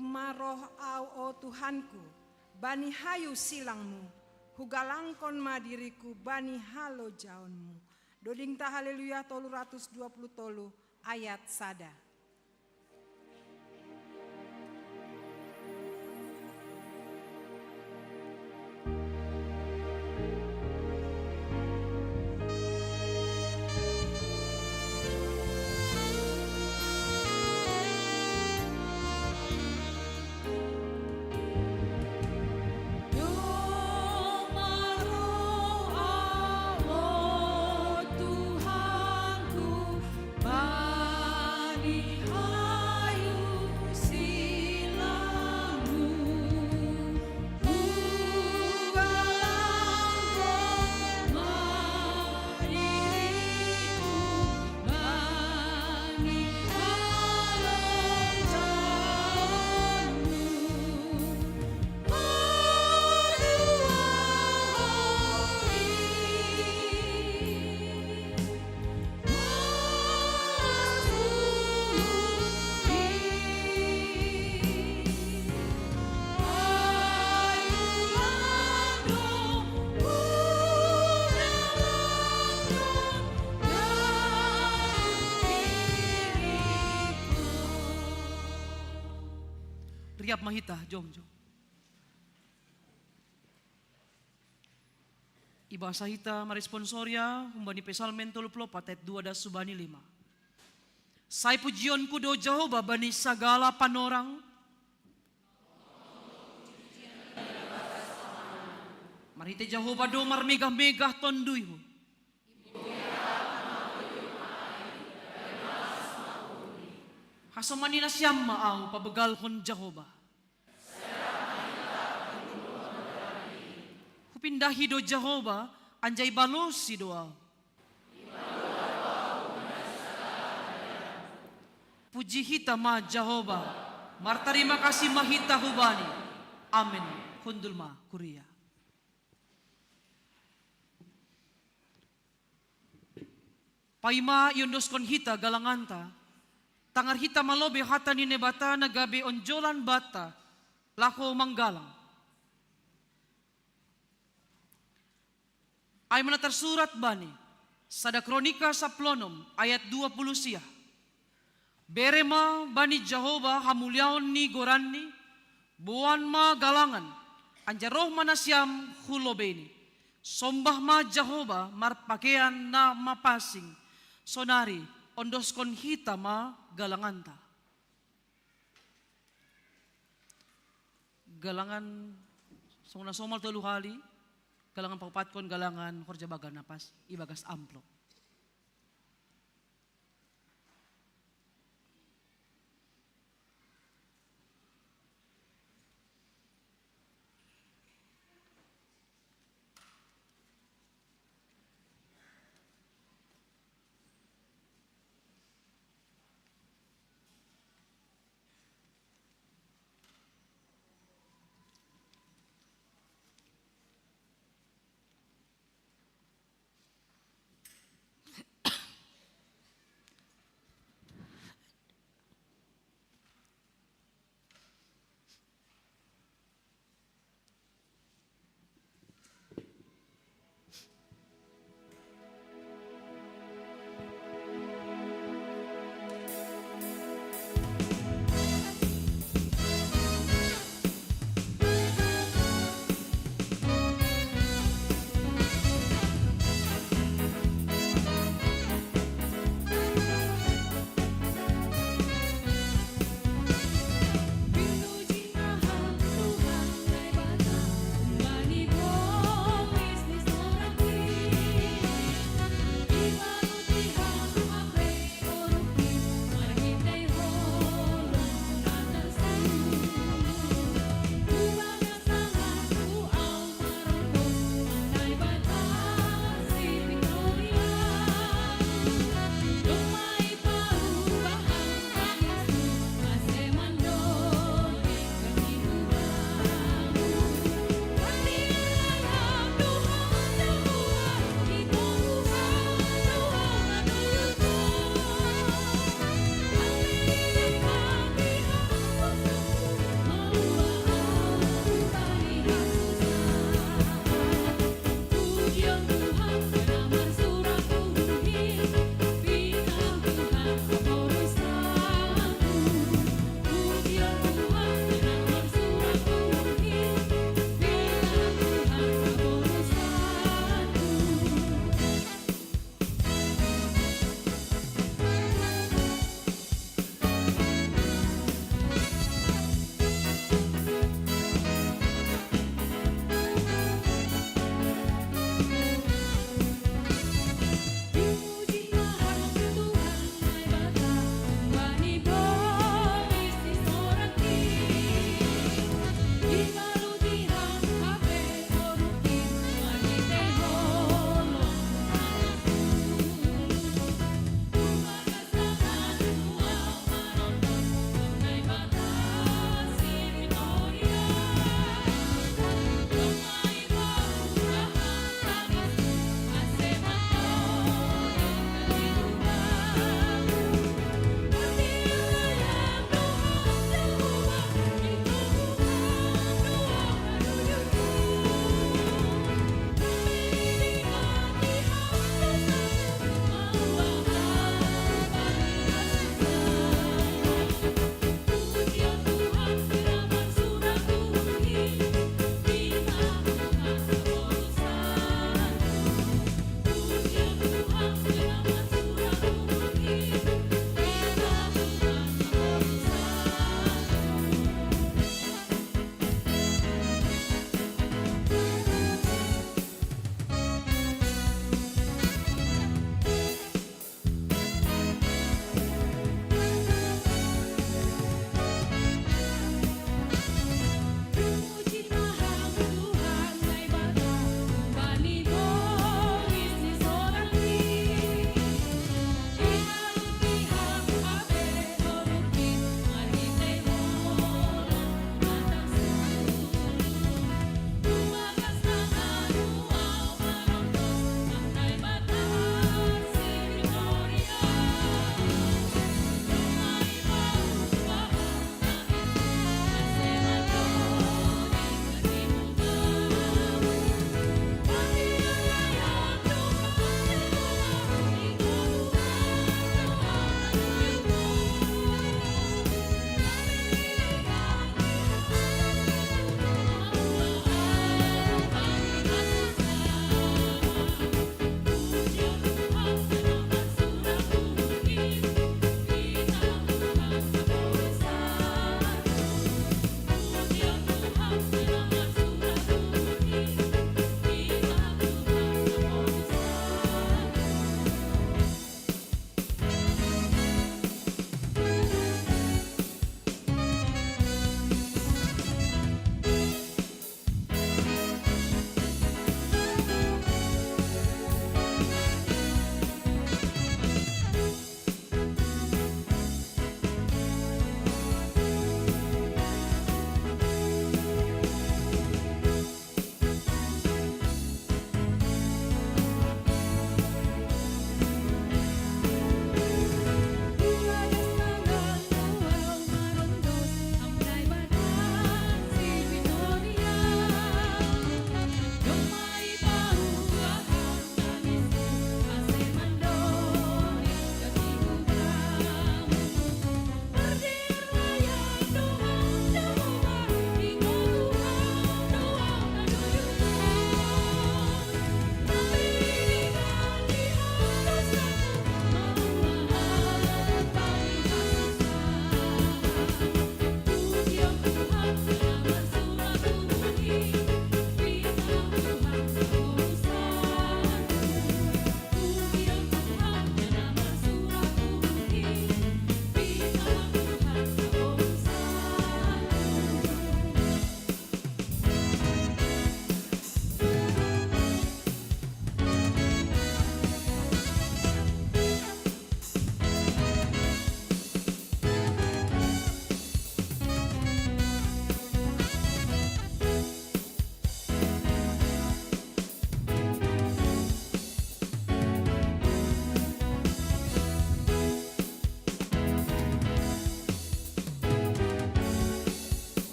Ma roh au, o Tuhanku, bani hayu silangmu, hugalangkon ma diriku bani halojaonmu. Doding ta Haleluya tolu ratus dua puluh tolu ayat sada. Riap ma hita, jom, jom. Ibasa hita maresponsoria humbani Psalmen tolu puluh opat ayat dua das subani lima. Sai pujionku do Jahowa bani sagala panorang. Marhitei Jahowa do marmegah-megah tonduyhu. Hasoman ni nasiam ma au pabegalhon Jahowa. Hupindahi do Jahowa, anjaha ibalosi do au. Puji hita ma Jahowa, martarima kasih ma hita hubani. Amen. Hundul ma kuria. Paima iondoskon hita galanganta, tangar hita malobe hata ni Naibata na gabe onjolan banta laho manggalang. Ai ma na tarsurat bani sada Kronika sampulu onom ayat dua puluh sia. Bere ma bani Jahowa hamuliaon ni goranni, boan ma galangan, anjaha roh ma nasiam hu lobeni. Sombah ma Jahowa marpakean na mapansing, sonari ondoskon hita ma galanganta. Galangan songon na somal tolu hali, galangan paopatkon galangan horja bagah na pansing ibagas amplop.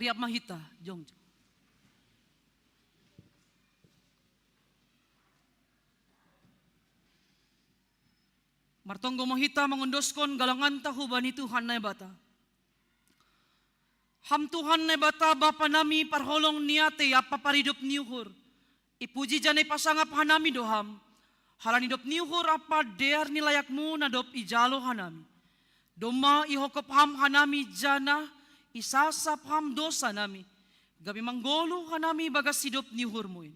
Tiap mahita, jong. Martonggo mahita mangondoskon galanganta hubani Tuhan Naibata. Ham Tuhan Naibata Bapa nami parholong ni atei ampa paridop ni uhur. Ipuji janah ipasangap hanami do Ham. Halani idop ni uhur ampa dear ni layakmu na dob ijalo hanami. Domma ihongkop Ham hanami janah isasap Ham dosa nami. Gabe manggoluh hanami bagas idop ni uhurmu in.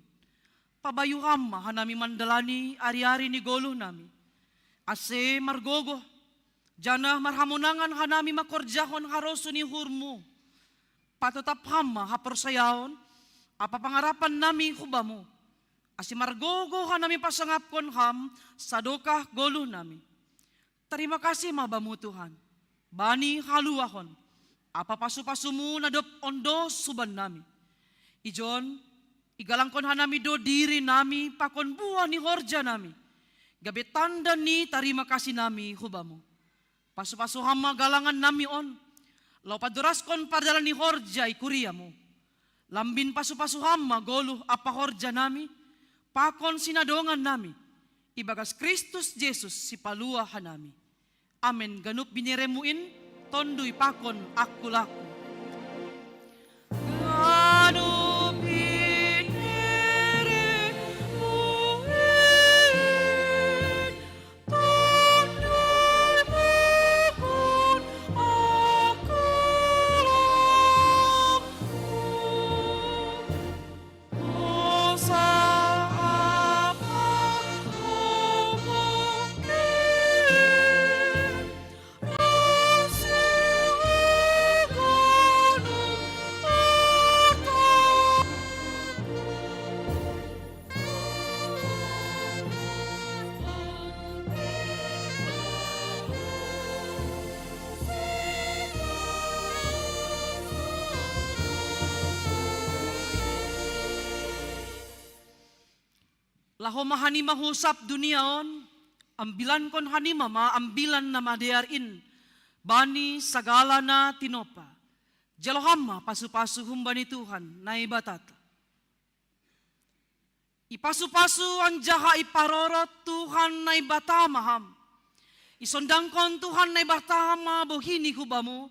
Pabayu Ham ma hanami mandalani ari-ari ni goluh nami. Ase margogoh, janah marhamonangan hanami mangkorjahon harosuh ni uhurmu. Patotap Ham ma haporsayaon ampa pangarapan nami hu Bamu. Ase margogoh hanami pasangapkon Ham sadokah goluh nami. Tarima kasih ma Bamu Tuhan, bani haluahon ampa pasu-pasumu na dob ondos huban nami. Ijon, igalangkon hanami do diri nami pakon buah ni horja nami. Gabe tanda ni tarima kasih nami hu Bamu. Pasu-pasu Ham ma galangan nami on, laho padoraskon pardalan ni horja i kuriamu. Lambin pasu-pasu Ham ma goluh ampa horja nami, pakon sinadongan nami, ibagas Kristus Jesus Sipaluah hanami. Amen. Ganup bineremu in, tondui pakon angkulaku. Ganup bineremu in, tondui pakon angkulaku. Laho ma hanima hu sab dunia on, ambilankon hanima ma Ambilan Namadear in bani sagala na tinompa. Jalo Ham ma pasu-pasu humbani Tuhan Naibatata. Ipasu-pasu anjaha iparorot Tuhan Naibata ma Ham. Isondangkon Tuhan Naibata ma bohini hu Bamu,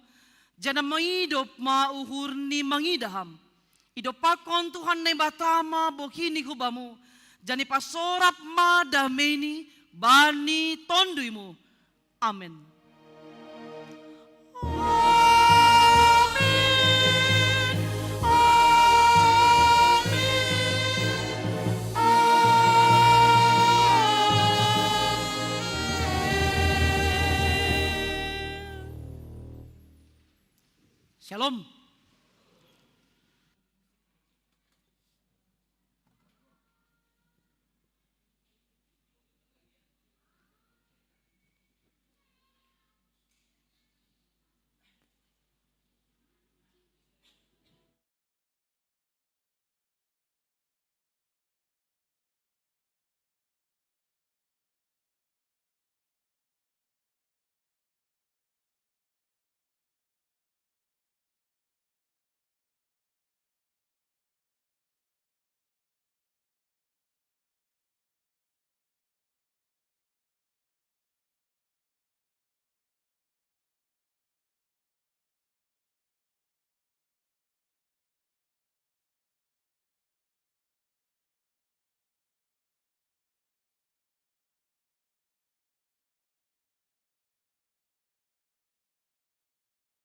janah maidop ma uhurni mangidah Ham. Idompakkon Tuhan Naibata ma bohini hu Bamu, janah ipasorap ma dameini bani tonduimu. Amen. Amen. Amen. Amen. Shalom.